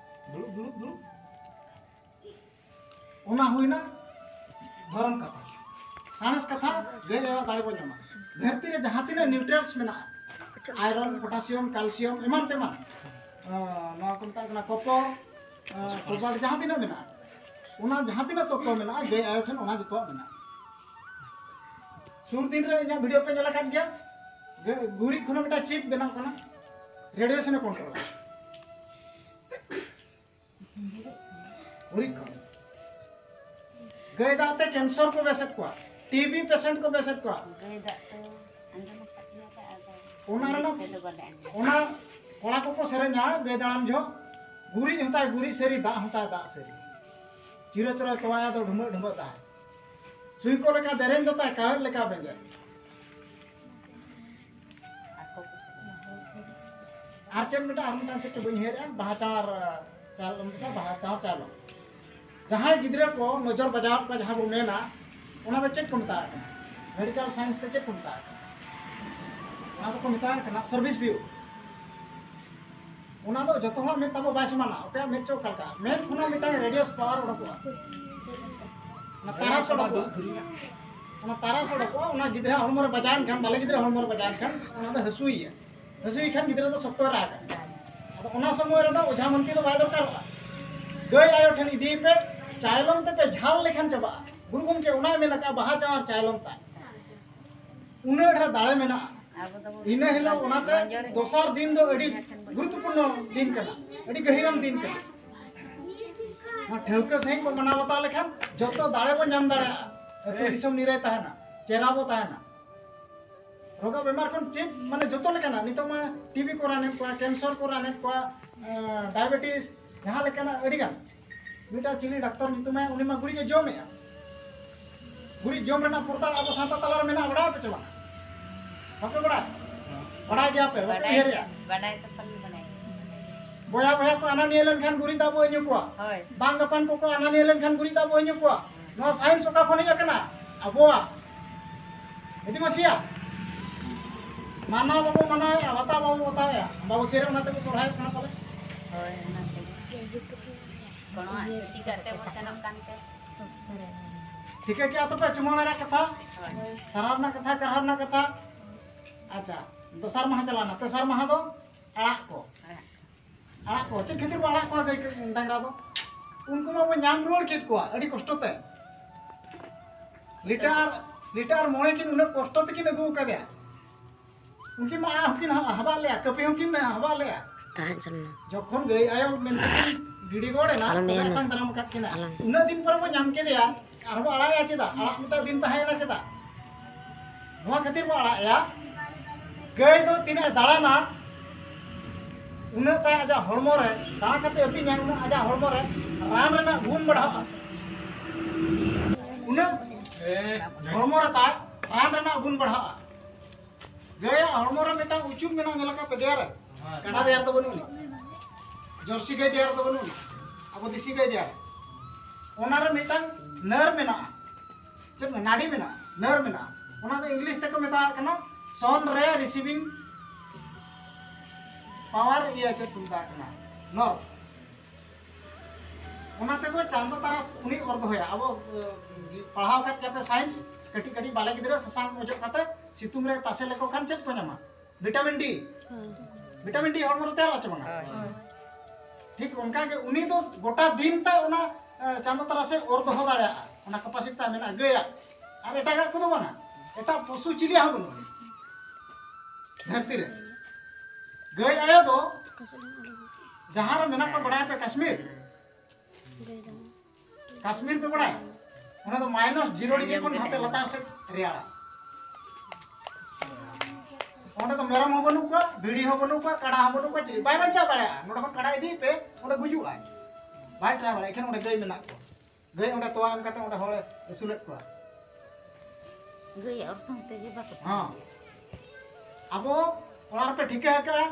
ᱫᱩᱲᱩᱵ, ᱫᱩᱲᱩᱵ, ᱫᱩᱲᱩᱵ᱾ ᱚᱱᱟ ᱦᱩᱭᱱᱟ ᱫᱷᱚᱨᱚᱢ ᱠᱟᱛᱷᱟ᱾ ᱥᱟᱬᱮᱥ ᱠᱟᱛᱷᱟ, ᱜᱟᱹᱭ ᱟᱭᱳᱣᱟᱜ ᱫᱟᱲᱮ ᱵᱚ ᱧᱟᱢᱟ᱾ ᱫᱷᱟᱹᱨᱛᱤ ᱨᱮ ᱡᱟᱦᱟᱸ ᱛᱤᱱᱟᱹᱜ nutrients ᱢᱮᱱᱟᱜᱼᱟ, iron, potassium, calcium, ᱮᱢᱟᱱ ᱛᱮᱢᱟᱱ, ᱟᱸ, ᱱᱚᱣᱟ ᱠᱚ ᱢᱮᱛᱟᱜ ᱠᱟᱱᱟ copper, ᱟᱸ, cobalt, ᱡᱟᱦᱟᱸ ᱛᱤᱱᱟᱹᱜ ᱢᱮᱱᱟᱜᱼᱟ, ᱚᱱᱟ ᱡᱟᱦᱟᱸ ᱛᱤᱱᱟᱹᱜ ᱛᱚᱛᱛᱚ ᱢᱮᱱᱟᱜᱼᱟ, ᱜᱟᱹᱭ ᱟᱭᱳ ᱴᱷᱮᱱ ᱚᱱᱟ ᱡᱚᱛᱚᱣᱟᱜ ᱢᱮᱱᱟᱜᱼᱟ᱾ ᱥᱩᱨ ᱫᱤᱱ ᱨᱮ ᱤᱧᱟᱹᱜ video ᱯᱮ ᱧᱮᱞ ᱟᱠᱟᱫ ᱜᱮᱭᱟ, ᱜᱮ-, ᱜᱩᱨᱤᱡ ᱠᱷᱚᱱᱟᱜ ᱢᱤᱫᱴᱟᱝ chip ᱵᱮᱱᱟᱜ ᱠᱟᱱᱟ, radiation ᱮ control᱾ ᱜᱩᱨᱤᱡ ᱠᱷᱚᱱ᱾ ᱜᱟᱹᱭ ᱫᱟᱜ ᱛᱮ cancer ᱠᱚ ᱵᱮᱥᱮᱫ ᱠᱚᱣᱟ, T B patient ᱠᱚ ᱵᱮᱥᱮᱫ ᱠᱚᱣᱟ᱾ ᱜᱟᱹᱭ ᱫᱟᱜ ᱛᱮ ᱟᱸᱡᱚᱢ ᱟᱠᱟᱫ ᱜᱮᱭᱟ ᱯᱮ, ᱟᱫᱚ ᱚᱱᱟ ᱨᱮᱱᱟᱜ, ᱜᱩᱨᱤᱡ ᱛᱮᱫᱚ ᱵᱟᱞᱮ ᱟᱸᱡᱚᱢ᱾ ᱚᱱᱟ ᱠᱚᱲᱟ ᱠᱚᱠᱚ ᱥᱮᱨᱮᱧᱟ ᱜᱟᱹᱭ ᱫᱟᱬᱟᱱ ᱡᱚᱦᱚᱜ, "ᱜᱩᱨᱤᱡ ᱦᱚᱸᱛᱟᱭ ᱜᱩᱨᱤᱡ ᱥᱟᱹᱨᱤ, ᱫᱟᱜ ᱦᱚᱸᱛᱟᱭ ᱫᱟᱜ ᱥᱟᱹᱨᱤ, ᱪᱤᱨᱚ ᱪᱤᱨᱚᱭ ᱛᱚᱣᱟᱭᱟ ᱫᱚ ᱰᱷᱩᱢᱵᱟᱹᱜ ᱰᱷᱩᱢᱵᱟᱹᱜ ᱫᱟᱜ, ᱥᱩᱭ ᱠᱚ ᱞᱮᱠᱟ ᱫᱮᱨᱮᱧ ᱫᱚ ᱛᱟᱭ ᱠᱟᱣᱮᱫ ᱞᱮᱠᱟ ᱵᱮᱸᱜᱮᱫ᱾" ᱟᱨ ᱪᱮᱫ ᱢᱤᱫᱴᱟᱝ, ᱟᱨ ᱢᱤᱫᱴᱟᱝ ᱪᱮᱫ ᱪᱚ ᱵᱟᱹᱧ ᱩᱭᱦᱟᱹᱨᱮᱜᱼᱟ, ᱵᱟᱦᱟ ᱪᱟᱣᱟᱨ, ᱪᱟᱣᱞᱚ ᱢᱮᱛᱟᱜᱼᱟ, ᱵᱟᱦᱟ ᱪᱟᱣᱟᱨ ᱪᱟᱣᱞᱚ᱾ ᱡᱟᱦᱟᱸᱭ ᱜᱤᱫᱽᱨᱟᱹ ᱠᱚ ᱱᱚᱡᱚᱨ ᱵᱟᱡᱟᱣ ᱠᱚᱣᱟ, ᱡᱟᱦᱟᱸ ᱵᱚ ᱢᱮᱱᱟ, ᱚᱱᱟ ᱫᱚ ᱪᱮᱫ ᱠᱚ ᱢᱮᱛᱟᱜ ᱠᱟᱱᱟ? Medical science ᱛᱮ ᱪᱮᱫ ᱠᱚ ᱢᱮᱛᱟᱜ ᱠᱟᱱᱟ? ᱚᱱᱟ ᱫᱚᱠᱚ ᱢᱮᱛᱟᱜ ᱠᱟᱱᱟ cervice view᱾ ᱚᱱᱟ ᱫᱚ ᱡᱚᱛᱚ ᱦᱚᱲᱟᱜ ᱢᱮᱫ ᱛᱟᱵᱚ ᱵᱟᱭ ᱥᱚᱢᱟᱱᱟ᱾ ᱚᱠᱚᱭᱟᱜ ᱢᱮᱫ ᱪᱚ ᱚᱠᱟ ᱞᱮᱠᱟ, ᱢᱮᱫ ᱠᱷᱚᱱᱟᱜ ᱢᱤᱫᱴᱟᱝ radius power ᱚᱰᱚᱠᱚᱜᱼᱟ᱾ ᱚᱱᱟ ᱛᱟᱨᱟᱥ ᱚᱰᱚᱠᱚᱜᱼᱟ᱾ ᱚᱱᱟ ᱛᱟᱨᱟᱥ ᱚᱰᱚᱠᱚᱜᱼᱟ, ᱚᱱᱟ ᱜᱤᱫᱽᱨᱟᱹ ᱦᱚᱲᱢᱚ ᱨᱮ ᱵᱟᱡᱟᱣ ᱮᱱ ᱠᱷᱟᱱ, ᱵᱟᱞᱮ ᱜᱤᱫᱽᱨᱟᱹ ᱦᱚᱲᱢᱚ ᱨᱮ ᱵᱟᱡᱟᱣ ᱮᱱ ᱠᱷᱟᱱ, ᱚᱱᱟ ᱫᱚ ᱦᱟᱹᱥᱩᱭᱮᱭᱟ᱾ ᱦᱟᱹᱥᱩᱭᱮ ᱠᱷᱟᱱ ᱜᱤᱫᱽᱨᱟᱹ ᱫᱚ ᱥᱚᱠᱛᱚᱭ ᱨᱟᱜᱟ᱾ ᱟᱫᱚ ᱚᱱᱟ ᱥᱚᱢᱚᱭ ᱨᱮᱫᱚ ᱚᱡᱷᱟ ᱢᱟᱹᱱᱛᱤ ᱫᱚ ᱵᱟᱭ ᱫᱚᱨᱠᱟᱨᱚᱜᱼᱟ᱾ ᱜᱟᱹᱭ ᱟᱭᱳ ᱴᱷᱮᱱ ᱤᱫᱤᱭᱮ ᱯᱮ, ᱪᱟᱭᱞᱚᱢ ᱛᱮᱯᱮ ᱡᱷᱟᱞ ᱞᱮᱠᱷᱟᱱ ᱪᱟᱵᱟᱜᱼᱟ᱾ ᱜᱩᱨᱩ ᱜᱚᱢᱠᱮ ᱚᱱᱟᱭ ᱢᱮᱱ ᱟᱠᱟᱫᱼᱟ, ᱵᱟᱦᱟ ᱪᱟᱣᱟᱨ ᱪᱟᱭᱞᱚᱢ ᱛᱟᱭ᱾ ᱩᱱᱟᱹᱜ ᱰᱷᱮᱨ ᱫᱟᱲᱮ ᱢᱮᱱᱟᱜᱼᱟ᱾ ᱟᱵᱚ ᱫᱚᱵᱚ ᱤᱱᱟᱹ ᱦᱤᱞᱳᱜ ᱚᱱᱟᱛᱮ ᱢᱚᱡᱚᱨ ᱫᱚᱥᱟᱨ ᱫᱤᱱ ᱫᱚ ᱟᱹᱰᱤ ᱜᱩᱨᱩᱛᱛᱚᱯᱩᱨᱱᱚ ᱫᱤᱱ ᱠᱟᱱᱟ, ᱟᱹᱰᱤ ᱜᱟᱹᱦᱤᱨᱟᱱ ᱫᱤᱱ ᱠᱟᱱᱟ᱾ ᱱᱚᱣᱟ ᱴᱷᱟᱹᱣᱠᱟᱹ ᱥᱟᱺᱦᱤᱡ ᱵᱚᱱ ᱢᱟᱱᱟᱣ ᱵᱟᱛᱟᱣ ᱞᱮᱠᱷᱟᱱ ᱡᱚᱛᱚ ᱫᱟᱲᱮ ᱵᱚᱱ ᱧᱟᱢ ᱫᱟᱲᱮᱭᱟᱜᱼᱟ᱾ ᱟᱹᱛᱩ ᱫᱤᱥᱚᱢ ᱱᱤᱨᱟᱹᱭ ᱛᱟᱦᱮᱱᱟ, ᱪᱮᱦᱨᱟ ᱵᱚ ᱛᱟᱦᱮᱱᱟ᱾ ᱨᱳᱜᱟ ᱵᱮᱢᱟᱨ ᱠᱷᱚᱱ ᱪᱮᱫ, ᱢᱟᱱᱮ, ᱡᱚᱛᱚ ᱞᱮᱠᱟᱱᱟᱜ, ᱱᱤᱛᱚᱜ ᱢᱟ T B ᱠᱚ ᱨᱟᱱᱮᱫ ᱠᱚᱣᱟ, cancer ᱠᱚ ᱨᱟᱱᱮᱫ ᱠᱚᱣᱟ, ᱮᱸ, diabetes, ᱡᱟᱦᱟᱸ ᱞᱮᱠᱟᱱᱟᱜ ᱟᱹᱰᱤᱜᱟᱱ᱾ ᱢᱤᱫᱴᱟᱝ ᱪᱤᱞᱤ ᱰᱟᱠᱛᱚᱨ ᱧᱩᱛᱩᱢᱟᱭ, ᱩᱱᱤ ᱢᱟ ᱜᱩᱨᱤᱡ ᱮ ᱡᱚᱢᱮᱜᱼᱟ᱾ ᱜᱩᱨᱤᱡ ᱡᱚᱢ ᱨᱮᱱᱟᱜ ᱯᱚᱨᱛᱟᱞ ᱟᱵᱚ ᱥᱟᱶᱛᱟ ᱛᱟᱞᱟᱨᱮ ᱢᱮᱱᱟᱜᱼᱟ, ᱵᱟᱰᱟᱭ ᱯᱮ ᱪᱮ ᱵᱟᱝ? ᱵᱟᱯᱮ ᱵᱟᱲᱟᱭ? ᱵᱟᱲᱟᱭ ᱜᱮᱭᱟ ᱯᱮ, ᱵᱟᱯᱮ ᱵᱟᱰᱟᱭ ᱩᱭᱦᱟᱹᱨᱮᱜᱼᱟ? ᱵᱟᱰᱟᱭ ᱫᱚ ᱯᱟᱞᱮ ᱵᱟᱰᱟᱭ᱾ ᱵᱚᱭᱦᱟ ᱵᱚᱭᱦᱟ ᱠᱚ ᱟᱱᱟ ᱱᱤᱭᱟᱹ ᱞᱮᱱᱠᱷᱟᱱ ᱜᱩᱨᱤᱡ ᱫᱟᱜ ᱵᱚ ᱧᱩ ᱠᱚᱣᱟ᱾ ᱦᱳᱭ᱾ ᱵᱟᱝ ᱜᱟᱯᱟᱱ ᱠᱚᱠᱚ ᱟᱱᱟ ᱱᱤᱭᱟᱹ ᱞᱮᱱᱠᱷᱟᱱ ᱜᱩᱨᱤᱡ ᱫᱟᱜ ᱵᱚ ᱧᱩ ᱠᱚᱣᱟ᱾ ᱱᱚᱣᱟ ᱥᱟᱭᱮᱱᱥ ᱚᱠᱟ ᱠᱷᱚᱱ ᱦᱮᱡ ᱟᱠᱟᱱᱟ? ᱟᱵᱚᱣᱟᱜ᱾ ᱤᱫᱤ ᱢᱟᱥᱮᱭᱟ᱾ ᱢᱟᱱᱟᱣ ᱵᱟᱵᱚ ᱢᱟᱱᱟᱣᱮᱜᱼᱟ, ᱵᱟᱛᱟᱣ ᱵᱟᱵᱚ ᱵᱟᱛᱟᱣᱮᱜᱼᱟ᱾ ᱟᱢᱵᱟᱵᱟᱹᱥᱭᱟᱹ ᱨᱮ ᱚᱱᱟ ᱛᱮᱵᱚ ᱥᱚᱨᱦᱟᱭᱚᱜ ᱠᱟᱱᱟ ᱯᱟᱞᱮ᱾ ᱦᱳᱭ, ᱚᱱᱟ ᱛᱮᱜᱮ᱾ ᱠᱳᱱᱳ ᱪᱷᱩᱴᱤ ᱠᱟᱛᱮ ᱵᱚ ᱥᱮᱱᱚᱜ ᱠᱟᱱᱛᱮ᱾ ᱴᱷᱤᱠᱟᱹ ᱠᱮᱜᱼᱟ ᱛᱚᱯᱮ ᱪᱩᱢᱟᱹᱲᱟ ᱨᱮᱱᱟᱜ ᱠᱟᱛᱷᱟ? ᱦᱳᱭ᱾ ᱥᱟᱨᱦᱟᱣ ᱨᱮᱱᱟᱜ ᱠᱟᱛᱷᱟ, ᱪᱟᱨᱦᱟᱣ ᱨᱮᱱᱟᱜ ᱠᱟᱛᱷᱟ? ᱟᱪᱪᱷᱟ, ᱫᱚᱥᱟᱨ ᱢᱟᱦᱟ ᱪᱟᱞᱟᱣᱱᱟ, ᱛᱮᱥᱟᱨ ᱢᱟᱦᱟ ᱫᱚ ᱟᱲᱟᱜ ᱠᱚ᱾ ᱦᱮᱸ᱾ ᱟᱲᱟᱜ ᱠᱚ, ᱪᱮᱫ ᱠᱷᱟᱹᱛᱤᱨ ᱵᱚ ᱟᱲᱟᱜ ᱠᱚᱣᱟ ᱜᱟᱹᱭ ᱰᱟᱝᱨᱟ ᱫᱚ? ᱩᱱᱠᱩ ᱢᱟᱵᱚ ᱧᱟᱢ ᱨᱩᱣᱟᱹᱲ ᱠᱮᱫ ᱠᱚᱣᱟ ᱟᱹᱰᱤ ᱠᱚᱥᱴᱚ ᱛᱮ᱾ ᱞᱤᱴᱟᱨ, ᱞᱤᱴᱟᱨ ᱢᱚᱬᱮ ᱠᱤᱱ ᱩᱱᱟᱹᱜ ᱠᱚᱥᱴᱚ ᱛᱮᱠᱤᱱ ᱟᱹᱜᱩ ᱟᱠᱟᱫᱮᱭᱟ᱾ ᱩᱱᱠᱤᱱ ᱢᱟ ᱟᱲᱟᱜ ᱦᱚᱸᱠᱤᱱ ᱦᱟᱵᱟᱜ ᱞᱮᱭᱟ, ᱠᱟᱹᱯᱤ ᱦᱚᱸᱠᱤᱱ ᱦᱟᱵᱟᱜ ᱞᱮᱭᱟ᱾ ᱛᱟᱦᱮᱸ ᱪᱟᱞᱱᱟ᱾ ᱡᱚᱠᱷᱚᱱ ᱜᱟᱹᱭ ᱟᱭᱳ ᱢᱮᱱᱛᱮ ᱠᱤᱱ ᱜᱤᱰᱤ ᱜᱚᱲ ᱮᱱᱟ, ᱟᱞᱚᱢ ᱛᱚᱵᱮ ᱢᱮᱱᱟ᱾ ᱟᱛᱟᱝ ᱫᱟᱨᱟᱢ ᱟᱠᱟᱫ ᱠᱤᱱᱟ᱾ ᱟᱞᱚᱢ᱾ ᱩᱱᱟᱹᱜ ᱫᱤᱱ ᱯᱚᱨᱮ ᱵᱚ ᱧᱟᱢ ᱠᱮᱫᱮᱭᱟ, ᱟᱨᱦᱚᱸ ᱵᱚ ᱟᱲᱟᱜ ᱮᱭᱟ ᱪᱮᱫᱟᱜ? ᱟᱲᱟᱜ ᱢᱤᱫᱴᱟᱝ ᱫᱤᱱ ᱛᱟᱦᱮᱸᱭᱮᱱᱟ ᱪᱮᱫᱟᱜ? ᱱᱚᱣᱟ ᱠᱷᱟᱹᱛᱤᱨ ᱵᱚ ᱟᱲᱟᱜ ᱮᱭᱟ, ᱜᱟᱹᱭ ᱫᱚ ᱛᱤᱱᱟᱹᱜ ᱮ ᱫᱟᱬᱟᱱᱟ, ᱩᱱᱟᱹᱜ ᱛᱟᱭ ᱟᱡᱟᱜ ᱦᱚᱲᱢᱚ ᱨᱮ, ᱫᱟᱬᱟ ᱠᱟᱛᱮ ᱟᱹᱛᱤᱧᱟᱭ, ᱩᱱᱟᱹᱜ ᱟᱡᱟᱜ ᱦᱚᱲᱢᱚ ᱨᱮ ᱨᱟᱱ ᱨᱮᱱᱟᱜ ᱜᱩᱱ ᱵᱟᱲᱦᱟᱜᱼᱟ᱾ ᱩᱱᱟᱹᱜ ᱦᱚᱲᱢᱚ ᱨᱮ ᱛᱟᱭ ᱨᱟᱱ ᱨᱮᱱᱟᱜ ᱜᱩᱱ ᱵᱟᱲᱦᱟᱜᱼᱟ᱾ ᱜᱟᱹᱭᱟᱜ ᱦᱚᱲᱢᱚ ᱨᱮ ᱢᱤᱫᱴᱟᱝ ᱩᱪᱩᱢ ᱢᱮᱱᱟᱜᱼᱟ, ᱧᱮᱞ ᱟᱠᱟᱫ ᱯᱮ ᱫᱮᱭᱟ ᱨᱮ? ᱦᱮᱸ᱾ ᱠᱟᱰᱟ ᱫᱮᱭᱟ ᱨᱮᱫᱚ ᱵᱟᱹᱱᱩᱜ ᱟᱹᱱᱤᱡ᱾ ᱡᱚᱨᱥᱤ ᱜᱟᱹᱭ ᱫᱮᱭᱟ ᱨᱮᱫᱚ ᱵᱟᱹᱱᱩᱜ ᱟᱹᱱᱤᱡ᱾ ᱟᱵᱚ ᱫᱮᱥᱤ ᱜᱟᱹᱭ ᱫᱮᱭᱟ ᱨᱮ᱾ ᱚᱱᱟ ᱨᱮ ᱢᱤᱫᱴᱟᱝ ᱱᱟᱨ ᱢᱮᱱᱟᱜᱼᱟ᱾ ᱪᱮᱫ ᱢᱮ-, ᱱᱟᱰᱤ ᱢᱮᱱᱟᱜᱼᱟ, ᱱᱟᱨ ᱢᱮᱱᱟᱜᱼᱟ᱾ ᱚᱱᱟ ᱫᱚ ᱤᱝᱞᱤᱥ ᱛᱮᱠᱚ ᱢᱮᱛᱟᱜ ᱠᱟᱱᱟ ᱥᱚᱱ ᱨᱮ ᱨᱤᱥᱤᱵᱷᱤᱝ ᱯᱟᱣᱟᱨ, ᱤᱭᱟᱹ ᱪᱮᱫ ᱠᱚ ᱢᱮᱛᱟᱜ ᱠᱟᱱᱟ, ᱱᱟᱨ᱾ ᱚᱱᱟ ᱛᱮᱫᱚ ᱪᱟᱸᱫᱚ ᱛᱟᱨᱟᱥ ᱩᱱᱤ ᱚᱨ ᱫᱚᱦᱚᱭᱟ᱾ ᱟᱵᱚ, ᱮ, ᱯᱟᱲᱦᱟᱣ ᱟᱠᱟᱫ ᱜᱮᱭᱟ ᱯᱮ ᱥᱟᱭᱮᱱᱥ, ᱠᱟᱹᱴᱤᱡ ᱠᱟᱹᱴᱤᱡ ᱵᱟᱞᱮ ᱜᱤᱫᱽᱨᱟᱹ ᱥᱟᱥᱟᱝ ᱚᱡᱚᱜ ᱠᱟᱛᱮ ᱥᱤᱛᱩᱝ ᱨᱮ ᱛᱟᱥᱮ ᱞᱮᱠᱚ ᱠᱷᱟᱱ ᱪᱮᱫ ᱠᱚ ᱧᱟᱢᱟ? ᱵᱷᱤᱴᱟᱢᱤᱱ ᱰᱤ᱾ ᱦᱮᱸ᱾ ᱵᱷᱤᱴᱟᱢᱤᱱ ᱰᱤ ᱦᱚᱲᱢᱚ ᱨᱮ ᱛᱮᱭᱟᱨᱚᱜᱼᱟ ᱪᱮ ᱵᱟᱝᱟ? ᱦᱳᱭ᱾ ᱴᱷᱤᱠ ᱚᱱᱠᱟ ᱜᱮ ᱩᱱᱤ ᱫᱚ ᱜᱚᱴᱟ ᱫᱤᱱ ᱛᱟᱭ ᱚᱱᱟ, ᱮ, ᱪᱟᱸᱫᱚ ᱛᱟᱨᱟᱥᱮ ᱚᱨ ᱫᱚᱦᱚ ᱫᱟᱲᱮᱭᱟᱜᱼᱟ, ᱚᱱᱟ ᱠᱮᱯᱟᱥᱤᱴᱤ ᱛᱟᱭ ᱢᱮᱱᱟᱜᱼᱟ ᱜᱟᱹᱭᱟᱜ᱾ ᱟᱨ ᱮᱴᱟᱜᱟᱜ ᱠᱚᱫᱚ ᱵᱟᱝᱟ, ᱮᱴᱟᱜ ᱯᱚᱥᱩ ᱪᱤᱞᱤ ᱦᱚᱸ ᱵᱟᱹᱱᱩᱜᱼᱟ᱾ ᱫᱷᱟᱹᱨᱛᱤ ᱨᱮ ᱜᱟᱹᱭ ᱟᱭᱳ ᱫᱚ ᱡᱟᱦᱟᱸ ᱨᱮ ᱢᱮᱱᱟᱜ ᱠᱚ, ᱵᱟᱲᱟᱭ ᱯᱮ ᱠᱟᱥᱢᱤᱨ, ᱠᱟᱥᱢᱤᱨ ᱯᱮ ᱵᱟᱲᱟᱭ? ᱚᱸᱰᱮ ᱫᱚ ᱢᱟᱭᱱᱟᱥ ᱡᱤᱨᱳ ᱰᱤᱜᱽᱨᱤ ᱠᱷᱚᱱ ᱦᱟᱱᱛᱮ ᱞᱟᱛᱟᱨ ᱥᱮᱫ ᱨᱮᱭᱟᱲᱟ᱾ ᱚᱸᱰᱮ ᱫᱚ ᱢᱮᱨᱚᱢ ᱦᱚᱸ ᱵᱟᱹᱱᱩᱜ ᱠᱚᱣᱟ, ᱵᱷᱤᱲᱤ ᱦᱚᱸ ᱵᱟᱹᱱᱩᱜ ᱠᱚᱣᱟ, ᱠᱟᱰᱟ ᱦᱚᱸ ᱵᱟᱹᱱᱩᱜ ᱠᱚᱣᱟ, ᱪᱮᱫ ᱵᱟᱭ ᱵᱟᱧᱪᱟᱣ ᱫᱟᱲᱮᱭᱟᱜᱼᱟ᱾ ᱱᱚᱸᱰᱮ ᱠᱷᱚᱱ ᱠᱟᱰᱟ ᱤᱫᱤᱭᱮ ᱯᱮ, ᱚᱸᱰᱮ ᱜᱩᱡᱩᱜᱼᱟᱭ, ᱵᱟᱭ ᱴᱟᱨᱦᱟᱣ ᱫᱟᱲᱮᱭᱟᱜᱼᱟ᱾ ᱮᱠᱷᱮᱱ ᱚᱸᱰᱮ ᱜᱟᱹᱭ ᱢᱮᱱᱟᱜ ᱠᱚᱣᱟ, ᱜᱟᱹᱭ ᱚᱸᱰᱮ ᱛᱚᱣᱟ ᱮᱢ ᱠᱟᱛᱮ ᱚᱸᱰᱮ ᱦᱚᱲᱮ ᱟᱹᱥᱩᱞᱮᱫ ᱠᱚᱣᱟ᱾ ᱜᱟᱹᱭᱟᱜ ᱚᱨᱥᱚᱝ ᱛᱮᱜᱮ ᱵᱟᱠᱚ ᱦᱮᱸ᱾ ᱟᱵᱚ ᱚᱲᱟᱜ ᱨᱮᱯᱮ ᱴᱷᱤᱠᱟᱹ ᱟᱠᱟᱫᱼᱟ,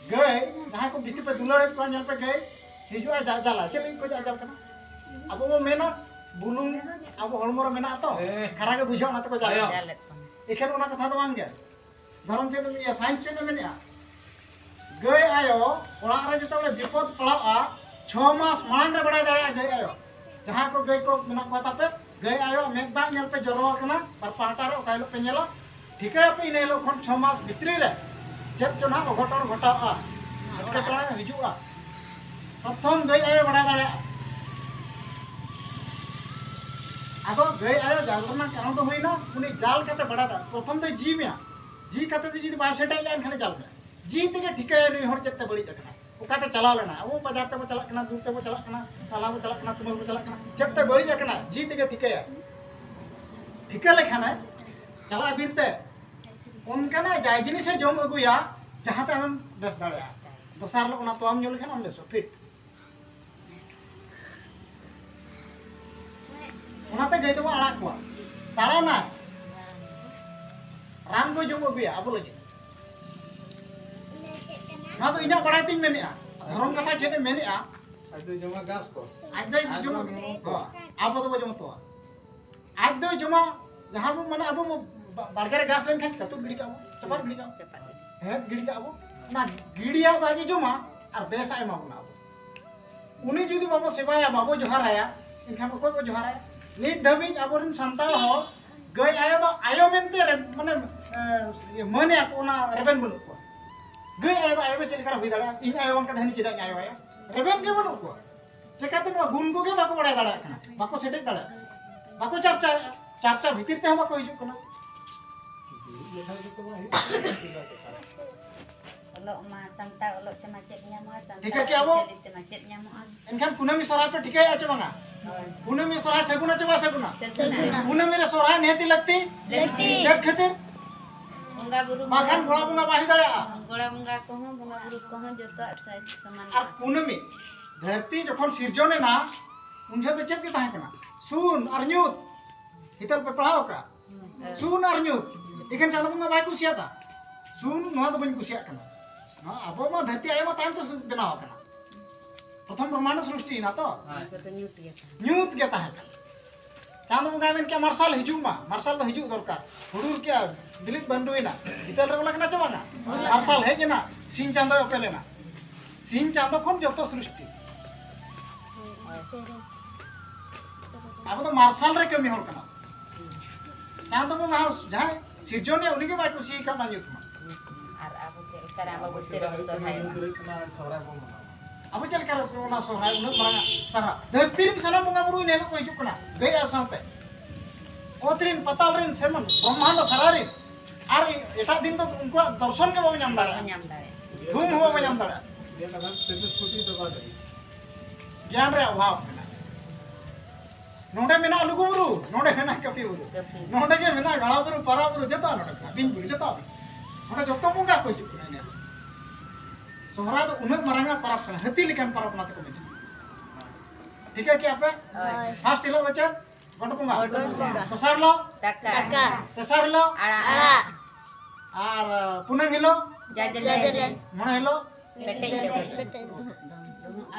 ᱜᱟᱹᱭ ᱡᱟᱦᱟᱸᱭ ᱠᱚ ᱵᱤᱥᱛᱤ ᱯᱮ ᱫᱩᱞᱟᱹᱲᱮᱫ ᱠᱚᱣᱟ, ᱧᱮᱞ ᱯᱮ ᱜᱟᱹᱭ ᱦᱤᱡᱩᱜᱼᱟ ᱡᱟᱡᱟᱞᱟ᱾ ᱪᱮᱫ ᱞᱟᱹᱜᱤᱫ ᱠᱚ ᱡᱟᱡᱟᱞ ᱠᱟᱱᱟ? ᱟᱵᱚ ᱵᱚ ᱢᱮᱱᱟ ᱵᱩᱞᱩᱝ, ᱟᱵᱚ ᱦᱚᱲᱢᱚ ᱨᱮ ᱢᱮᱱᱟᱜᱼᱟ ᱛᱚ, ᱦᱮᱸ᱾ ᱠᱷᱟᱨᱟ ᱜᱮ ᱵᱩᱡᱷᱟᱹᱜᱼᱟ, ᱚᱱᱟ ᱛᱮᱠᱚ ᱡᱟᱡᱟᱞ᱾ ᱮᱠᱷᱮᱱ ᱚᱱᱟ ᱠᱟᱛᱷᱟ ᱫᱚ ᱵᱟᱝ ᱜᱮ᱾ ᱫᱷᱚᱨᱚᱢ ᱪᱮᱫ ᱮᱢ ᱢᱮᱱᱮᱜᱼᱟ? ᱥᱟᱭᱮᱱᱥ ᱪᱮᱫ ᱮ ᱢᱮᱱᱮᱜᱼᱟ? ᱜᱟᱹᱭ ᱟᱭᱳ ᱚᱲᱟᱜ ᱨᱮ ᱡᱮᱛᱮ ᱵᱮᱲᱮ ᱵᱤᱯᱚᱫ ᱯᱟᱲᱟᱜᱼᱟ, ᱪᱷᱚ ᱢᱟᱥ ᱢᱟᱲᱟᱝ ᱨᱮ ᱵᱟᱲᱟᱭ ᱫᱟᱲᱮᱭᱟᱜᱼᱟ ᱜᱟᱹᱭ ᱟᱭᱳ᱾ ᱡᱟᱦᱟᱸ ᱠᱚ ᱜᱟᱹᱭ ᱠᱚ ᱢᱮᱱᱟᱜ ᱠᱚᱣᱟ ᱛᱟᱯᱮ, ᱜᱟᱹᱭ ᱟᱭᱳ ᱢᱮᱫ ᱫᱟᱜ ᱧᱮᱞ ᱯᱮ ᱡᱚᱨᱚ ᱟᱠᱟᱱᱟ, ᱵᱟᱨ ᱯᱟᱦᱴᱟ ᱨᱮ ᱚᱠᱟ ᱦᱤᱞᱳᱜ ᱯᱮ ᱧᱮᱞᱟ, ᱴᱷᱤᱠᱟᱹᱭᱟᱯᱮ ᱤᱱᱟᱹ ᱦᱤᱞᱳᱜ ᱠᱷᱚᱱ ᱪᱷᱚ ᱢᱟᱥ ᱵᱷᱤᱛᱨᱤ ᱨᱮ ᱪᱮᱫ ᱪᱚ ᱱᱟᱦᱟᱜ ᱚᱜᱷᱚᱴᱚᱱ ᱜᱷᱚᱴᱟᱜᱼᱟ, ᱮᱴᱠᱮᱴᱚᱬᱮ ᱦᱤᱡᱩᱜᱼᱟ᱾ ᱯᱨᱚᱛᱷᱚᱢ ᱜᱟᱹᱭ ᱟᱭᱳ ᱵᱟᱲᱟᱭ ᱫᱟᱲᱮᱭᱟᱜᱼᱟ᱾ ᱟᱫᱚ ᱜᱟᱹᱭ ᱟᱭᱳ ᱡᱟᱞ ᱨᱮᱱᱟᱜ ᱠᱟᱨᱚᱱ ᱫᱚ ᱦᱩᱭᱱᱟ, ᱩᱱᱤ ᱡᱟᱞ ᱠᱟᱛᱮ ᱵᱟᱲᱟᱭ ᱫᱟᱲᱮᱭᱟᱜᱼᱟ᱾ ᱯᱨᱚᱛᱷᱚᱢ ᱫᱚᱭ ᱡᱤ ᱢᱮᱭᱟ, ᱡᱤ ᱠᱟᱛᱮ ᱫᱚ ᱡᱩᱫᱤ ᱵᱟᱭ ᱥᱮᱴᱮᱡ ᱞᱮᱱ ᱠᱷᱟᱱ ᱡᱟᱞ ᱢᱮᱭᱟ᱾ ᱡᱤ ᱛᱮᱜᱮ ᱴᱷᱤᱠᱟᱹᱭᱟ ᱱᱩᱭ ᱦᱚᱲ ᱪᱮᱫ ᱛᱮ ᱵᱟᱹᱲᱤᱡ ᱟᱠᱟᱱᱟ, ᱚᱠᱟᱛᱮ ᱪᱟᱞᱟᱣ ᱞᱮᱱᱟ᱾ ᱟᱵᱚ ᱵᱟᱡᱟᱨ ᱛᱮᱵᱚ ᱪᱟᱞᱟᱜ ᱠᱟᱱᱟ, ᱫᱩᱨ ᱛᱮᱵᱚ ᱪᱟᱞᱟᱜ ᱠᱟᱱᱟ, ᱛᱟᱞᱟ ᱵᱚ ᱪᱟᱞᱟᱜ ᱠᱟᱱᱟ, ᱛᱩᱢᱟᱹᱞ ᱵᱚ ᱪᱟᱞᱟᱜ ᱠᱟᱱᱟ, ᱪᱮᱫ ᱛᱮ ᱵᱟᱹᱲᱤᱡ ᱟᱠᱟᱱᱟ, ᱡᱤ ᱛᱮᱜᱮ ᱴᱷᱤᱠᱟᱹᱭᱟ᱾ ᱴᱷᱤᱠᱟᱹ ᱞᱮᱠᱷᱟᱱᱮ ᱪᱟᱞᱟᱜᱼᱟ ᱵᱤᱨ ᱛᱮ, ᱚᱱᱠᱟᱱᱟᱜ ᱡᱟᱭ ᱡᱤᱱᱤᱥᱮ ᱡᱚᱢ ᱟᱹᱜᱩᱭᱟ ᱡᱟᱦᱟᱸᱛᱮ ᱟᱢᱮᱢ ᱵᱮᱥ ᱫᱟᱲᱮᱭᱟᱜᱼᱟ᱾ ᱫᱚᱥᱟᱨ ᱦᱤᱞᱳᱜ ᱚᱱᱟ ᱛᱚᱣᱟᱢ ᱧᱩ ᱞᱮᱠᱷᱟᱱ ᱟᱢ ᱵᱮᱥᱚᱜ ᱯᱷᱤᱴ᱾ ᱚᱱᱟᱛᱮ ᱜᱟᱹᱭ ᱫᱚᱵᱚ ᱟᱲᱟᱜ ᱠᱚᱣᱟ, ᱫᱟᱬᱟᱱᱟᱭ, ᱨᱟᱱ ᱠᱚ ᱡᱚᱢ ᱟᱹᱜᱩᱭᱟ ᱟᱵᱚ ᱞᱟᱹᱜᱤᱫ᱾ ᱱᱚᱣᱟ ᱫᱚ ᱤᱧᱟᱹᱜ ᱵᱟᱲᱟᱭ ᱛᱤᱧ ᱢᱮᱱᱮᱜᱼᱟ, ᱫᱷᱚᱨᱚᱢ ᱠᱟᱛᱷᱟ ᱪᱮᱫ ᱮ ᱢᱮᱱᱮᱜᱼᱟ᱾ ᱟᱡ ᱫᱚᱭ ᱡᱚᱢᱟ ᱜᱷᱟᱥ ᱠᱚ᱾ ᱟᱡ ᱫᱚᱭ ᱟᱨ ᱡᱚᱢᱟ, ᱟᱵᱚ ᱫᱚᱵᱚ ᱦᱚᱸ, ᱟᱵᱚ ᱫᱚᱵᱚ ᱡᱚᱢᱟ ᱛᱚᱣᱟ᱾ ᱟᱡ ᱫᱚᱭ ᱡᱚᱢᱟ, ᱡᱟᱦᱟᱸ ᱵᱚ ᱢᱟᱱᱮ ᱟᱵᱚ ᱵᱚ ᱵᱟ-, ᱵᱟᱲᱜᱮ ᱨᱮ ᱜᱷᱟᱥ ᱞᱮᱱᱠᱷᱟᱱ ᱠᱟᱹᱴᱩᱵ ᱜᱤᱰᱤ ᱠᱟᱜᱼᱟ ᱵᱚ, ᱪᱟᱯᱟᱫ ᱜᱤᱰᱤ ᱠᱟᱜᱼᱟ ᱵᱚ, ᱦᱮᱲᱦᱮᱫ ᱜᱤᱰᱤ ᱠᱟᱜᱼᱟ ᱵᱚ, ᱚᱱᱟ ᱜᱤᱰᱤᱭᱟᱜ ᱫᱚ ᱟᱡ ᱮ ᱡᱚᱢᱟ ᱟᱨ ᱵᱮᱥᱟᱜ ᱮ ᱮᱢᱟ ᱵᱚᱱᱟ ᱟᱵᱚ᱾ ᱩᱱᱤ ᱡᱩᱫᱤ ᱵᱟᱵᱚ ᱥᱮᱵᱟᱭᱟ, ᱵᱟᱵᱚ ᱡᱚᱦᱟᱨᱟᱭᱟ, ᱮᱱᱠᱷᱟᱱ ᱚᱠᱚᱭ ᱵᱚ ᱡᱚᱦᱟᱨᱟᱭᱟ? ᱱᱤᱛ ᱫᱷᱟᱹᱵᱤᱡ ᱟᱵᱚᱨᱮᱱ ᱥᱟᱱᱛᱟᱲ ᱦᱚᱲ ᱜᱟᱹᱭ ᱟᱭᱳ ᱫᱚ ᱟᱭᱳ ᱢᱮᱱᱛᱮ ᱨᱮ-, ᱢᱟᱱᱮ, ᱮ, ᱤᱭᱟᱹ, ᱢᱟᱹᱱᱮᱜᱼᱟ ᱠᱚ, ᱚᱱᱟ ᱨᱮᱵᱮᱱ ᱵᱟᱹᱱᱩᱜ ᱠᱚᱣᱟ᱾ ᱜᱟᱹᱭ ᱟᱭᱳ ᱫᱚ ᱟᱭᱳ ᱫᱚ ᱪᱮᱫ ᱞᱮᱠᱟᱨᱮ ᱦᱩᱭ ᱫᱟᱲᱮᱭᱟᱜᱼᱟ? ᱤᱧ ᱟᱭᱳ ᱵᱟᱝ ᱠᱟᱛᱮ ᱦᱟᱹᱱᱤ ᱪᱮᱫᱟᱜ ᱤᱧ ᱟᱭᱳᱭᱟ? ᱨᱮᱵᱮᱱ ᱜᱮ ᱵᱟᱹᱱᱩᱜ ᱠᱚᱣᱟ᱾ ᱪᱮᱠᱟᱛᱮ ᱱᱚᱣᱟ ᱜᱩᱱ ᱠᱚᱜᱮ ᱵᱟᱠᱚ ᱵᱟᱲᱟᱭ ᱫᱟᱲᱮᱭᱟᱜ ᱠᱟᱱᱟ, ᱵᱟᱠᱚ ᱥᱮᱴᱮᱡ ᱫᱟᱲᱮᱭᱟᱜ ᱠᱟᱱᱟ, ᱵᱟᱠᱚ ᱪᱟᱨᱪᱟᱭᱮᱫᱼᱟ, ᱪᱟᱨᱪᱟ ᱵᱷᱤᱛᱤᱨ ᱛᱮᱦᱚᱸ ᱵᱟᱠᱚ ᱦᱤᱡᱩᱜ ᱠᱟᱱᱟ᱾ ᱚᱞᱚᱜ ᱢᱟ ᱥᱟᱱᱛᱟᱲ ᱚᱞᱚᱜ ᱛᱮᱢᱟ ᱪᱮᱫ ᱧᱟᱢᱚᱜᱼᱟ, ᱥᱟᱱᱛᱟᱲ ᱴᱷᱤᱠᱟᱹ ᱠᱮᱜᱼᱟ ᱵᱚ? ᱟᱹᱨᱤᱪᱟᱹᱞᱤ ᱛᱮᱢᱟ ᱪᱮᱫ ᱧᱟᱢᱚᱜᱼᱟ? ᱮᱱᱠᱷᱟᱱ ᱠᱩᱱᱟᱹᱢᱤ ᱥᱚᱨᱦᱟᱭ ᱯᱮ ᱴᱷᱤᱠᱟᱹᱭᱮᱫᱼᱟ ᱪᱮ ᱵᱟᱝᱟ? ᱦᱳᱭ᱾ ᱠᱩᱱᱟᱹᱢᱤ ᱥᱚᱨᱦᱟᱭ ᱥᱟᱹᱜᱩᱱᱟ ᱪᱮ ᱵᱟᱭ ᱥᱟᱹᱜᱩᱱᱟ? ᱥᱟᱹᱜᱩᱱᱟ᱾ ᱠᱩᱱᱟᱹᱢᱤ ᱨᱮ ᱥᱚᱨᱦᱟᱭ ᱱᱤᱦᱟᱹᱛᱤ ᱞᱟᱹᱠᱛᱤ᱾ ᱞᱟᱹᱠᱛᱤ᱾ ᱪᱮᱫ ᱠᱷᱟᱹᱛᱤᱨ? ᱵᱚᱸᱜᱟ ᱵᱩᱨᱩ ᱵᱟᱠᱷᱟᱱ ᱜᱚᱲᱟ ᱵᱚᱸᱜᱟ ᱵᱟᱭ ᱦᱩᱭ ᱫᱟᱲᱮᱭᱟᱜᱼᱟ᱾ ᱜᱚᱲᱟ ᱵᱚᱸᱜᱟ ᱠᱚᱦᱚᱸ, ᱵᱚᱸᱜᱟ ᱵᱩᱨᱩ ᱠᱚᱦᱚᱸ ᱡᱚᱛᱚᱣᱟᱜ ᱥᱟᱡ ᱥᱚᱢᱟᱱ ᱟᱨ ᱠᱩᱱᱟᱹᱢᱤ ᱫᱷᱟᱹᱨᱛᱤ ᱡᱚᱠᱷᱚᱱ ᱥᱤᱨᱡᱚᱱ ᱮᱱᱟ, ᱩᱱ ᱡᱚᱦᱚᱜ ᱫᱚ ᱪᱮᱫ ᱜᱮ ᱛᱟᱦᱮᱸ ᱠᱟᱱᱟ? ᱥᱩᱱ ᱟᱨ ᱧᱩᱛ᱾ ᱦᱤᱛᱟᱹᱞ ᱯᱮ ᱯᱟᱲᱦᱟᱣ ᱟᱠᱟᱫ? ᱥᱩᱱ ᱟᱨ ᱧᱩᱛ᱾ ᱮᱠᱷᱮᱱ ᱪᱟᱸᱫᱚ ᱵᱚᱸᱜᱟ ᱵᱟᱭ ᱠᱩᱥᱤᱭᱟᱫᱟ᱾ ᱥᱩᱱ, ᱱᱚᱣᱟ ᱫᱚ ᱵᱟᱹᱧ ᱠᱩᱥᱤᱭᱟᱜ ᱠᱟᱱᱟ᱾ ᱱᱚᱣᱟ ᱟᱵᱚ ᱢᱟ ᱫᱷᱟᱹᱨᱛᱤ ᱟᱭᱳ ᱢᱟ ᱛᱟᱭᱚᱢ ᱛᱮ ᱥᱩ-, ᱵᱮᱱᱟᱣ ᱟᱠᱟᱱᱟ᱾ ᱯᱨᱚᱛᱷᱚᱢ ᱵᱨᱚᱦᱢᱟᱱᱰ ᱥᱨᱤᱥᱴᱤ ᱮᱱᱟ ᱛᱚ᱾ ᱦᱳᱭ᱾ ᱧᱩᱛ ᱜᱮ ᱛᱟᱦᱮᱸ ᱠᱟᱱᱟ᱾ ᱧᱩᱛ ᱜᱮ ᱛᱟᱦᱮᱸ ᱠᱟᱱᱟ᱾ ᱪᱟᱸᱫᱚ ᱵᱚᱸᱜᱟᱭ ᱢᱮᱱ ᱠᱮᱜᱼᱟ, "ᱢᱟᱨᱥᱟᱞ ᱦᱤᱡᱩᱜ ᱢᱟ, ᱢᱟᱨᱥᱟᱞ ᱫᱚ ᱦᱤᱡᱩᱜ ᱫᱚᱨᱠᱟᱨ᱾" ᱦᱩᱰᱩᱨ ᱠᱮᱜᱼᱟ, ᱵᱤᱞᱤᱫ ᱵᱟᱹᱱᱰᱩᱭᱮᱱᱟ, ᱦᱤᱛᱟᱹᱞ ᱨᱮ ᱵᱚᱞᱚ ᱠᱟᱱᱟ ᱪᱮ ᱵᱟᱝᱟ? ᱢᱟᱨᱥᱟᱞ ᱦᱮᱡ ᱮᱱᱟ, ᱥᱤᱧ ᱪᱟᱸᱫᱚᱭ ᱚᱯᱮᱞ ᱮᱱᱟ᱾ ᱥᱤᱧ ᱪᱟᱸᱫᱚ ᱠᱷᱚᱱ ᱡᱚᱛᱚ ᱥᱨᱤᱥᱴᱤ᱾ ᱟᱵᱚ ᱫᱚ ᱢᱟᱨᱥᱟᱞ ᱨᱮ ᱠᱟᱹᱢᱤ ᱦᱚᱲ ᱠᱟᱱᱟ᱾ ᱪᱟᱸᱫᱚ ᱵᱚᱸᱜᱟ ᱦᱚᱸ ᱡᱟᱦᱟᱸᱭ ᱥᱤᱨᱡᱚᱱᱤᱭᱟᱹ, ᱩᱱᱤ ᱜᱮ ᱵᱟᱭ ᱠᱩᱥᱤ ᱟᱠᱟᱫ ᱚᱱᱟ ᱧᱩᱛ ᱢᱟ᱾ ᱟᱨ ᱟᱵᱚ ᱪᱮᱫ ᱞᱮᱠᱟᱨᱮ ᱟᱵᱚ ᱵᱚ ᱥᱮᱨᱣᱟ ᱥᱚᱨᱦᱟᱭᱚᱜᱼᱟ? ᱟᱵᱚ ᱪᱮᱫ ᱞᱮᱠᱟᱨᱮ ᱚᱱᱟ ᱥᱚᱨᱦᱟᱭ ᱩᱱᱟᱹᱜ ᱢᱟᱨᱟᱝ ᱥᱟᱨᱦᱟᱣ? ᱫᱷᱟᱹᱨᱛᱤ ᱨᱮᱱ ᱥᱟᱱᱟᱢ ᱵᱚᱸᱜᱟ ᱵᱩᱨᱩ ᱤᱱᱟᱹ ᱦᱤᱞᱳᱜ ᱠᱚ ᱦᱤᱡᱩᱜ ᱠᱟᱱᱟ, ᱜᱟᱹᱭ ᱟᱨ ᱥᱟᱶᱛᱮ᱾ ᱚᱛ ᱨᱮᱱ, ᱯᱟᱛᱟᱞ ᱨᱮᱱ, ᱥᱮ ᱢᱟᱱ ᱵᱨᱚᱦᱢᱟᱱᱰ ᱥᱟᱨᱟ ᱨᱮᱱ᱾ ᱟᱨ ᱮᱴᱟᱜ ᱫᱤᱱ ᱫᱚ ᱩᱱᱠᱩᱣᱟᱜ ᱫᱚᱨᱥᱚᱱ ᱜᱮ ᱵᱟᱵᱚ ᱧᱟᱢ ᱵᱟᱵᱚ ᱫᱟᱲᱮᱭᱟᱜᱼᱟ᱾ ᱧᱟᱢ ᱫᱟᱲᱮᱭᱟᱜᱼᱟ᱾ ᱫᱷᱩᱢ ᱦᱚᱸ ᱵᱟᱵᱚ ᱧᱟᱢ ᱫᱟᱲᱮᱭᱟᱜᱼᱟ᱾ ᱱᱤᱭᱟᱹ ᱠᱟᱛᱷᱟ ᱛᱮᱛᱨᱤᱥ ᱠᱳᱴᱤ ᱫᱚ ᱵᱟᱝ ᱞᱟᱹᱜᱤᱫ᱾ ᱜᱮᱭᱟᱱ ᱨᱮᱭᱟᱜ ᱚᱵᱷᱟᱵᱽ ᱢᱮᱱᱟᱜᱼᱟ᱾ ᱱᱚᱰᱮ ᱢᱮᱱᱟᱜᱼᱟ ᱞᱩᱜᱩ ᱵᱩᱨᱩ, ᱱᱚᱰᱮ ᱢᱮᱱᱟᱜᱼᱟ ᱠᱟᱹᱯᱤ ᱵᱩᱨᱩ, ᱠᱟᱹᱯᱤ ᱵᱩᱨᱩ᱾ ᱱᱚᱰᱮ ᱜᱮ ᱢᱮᱱᱟᱜᱼᱟ ᱜᱟᱲᱟ ᱵᱩᱨᱩ, ᱯᱟᱨᱟ ᱵᱩᱨᱩ, ᱡᱚᱛᱚ ᱱᱚᱰᱮ ᱢᱮᱱᱟᱜᱼᱟ, ᱵᱤᱧ ᱵᱩᱨᱩ, ᱡᱚᱛᱚ᱾ ᱱᱚᱰᱮ ᱡᱚᱛᱚ ᱵᱚᱸᱜᱟ ᱠᱚ ᱦᱤᱡᱩᱜ ᱠᱟᱱᱟ ᱮᱱᱮᱡ᱾ ᱥᱚᱦᱨᱟᱭ ᱫᱚ ᱩᱱᱟᱹᱜ ᱢᱟᱨᱟᱝ ᱟᱜ ᱯᱚᱨᱚᱵᱽ ᱠᱟᱱᱟ, ᱦᱟᱹᱛᱤ ᱞᱮᱠᱟᱱ ᱯᱚᱨᱚᱵᱽ ᱚᱱᱟ ᱛᱮᱠᱚ ᱢᱮᱛᱟᱜᱼᱟ᱾ ᱴᱷᱤᱠᱟᱹ ᱠᱮᱜᱼᱟ ᱯᱮ? ᱦᱳᱭ᱾ ᱯᱷᱟᱥᱴ ᱦᱤᱞᱳᱜ ᱫᱚ ᱪᱮᱫ? ᱜᱚᱴ ᱵᱚᱸᱜᱟ᱾ ᱜᱚᱴ ᱵᱚᱸᱜᱟ᱾ ᱫᱚᱥᱟᱨ ᱦᱤᱞᱳᱜ? ᱫᱟᱠᱟ᱾ ᱫᱟᱠᱟ᱾ ᱛᱮᱥᱟᱨ ᱦᱤᱞᱳᱜ? ᱟᱲᱟᱜ᱾ ᱟᱲᱟᱜ᱾ ᱟᱨ ᱯᱩᱱᱟᱹᱝ ᱦᱤᱞᱳᱜ? ᱡᱟᱡᱞᱮ᱾ ᱡᱟᱡᱞᱮ᱾ ᱢᱚᱬᱮ ᱦᱤᱞᱳᱜ? ᱯᱮᱴᱮᱡ ᱞᱮ᱾ ᱯᱮᱴᱮᱡ ᱞᱮ᱾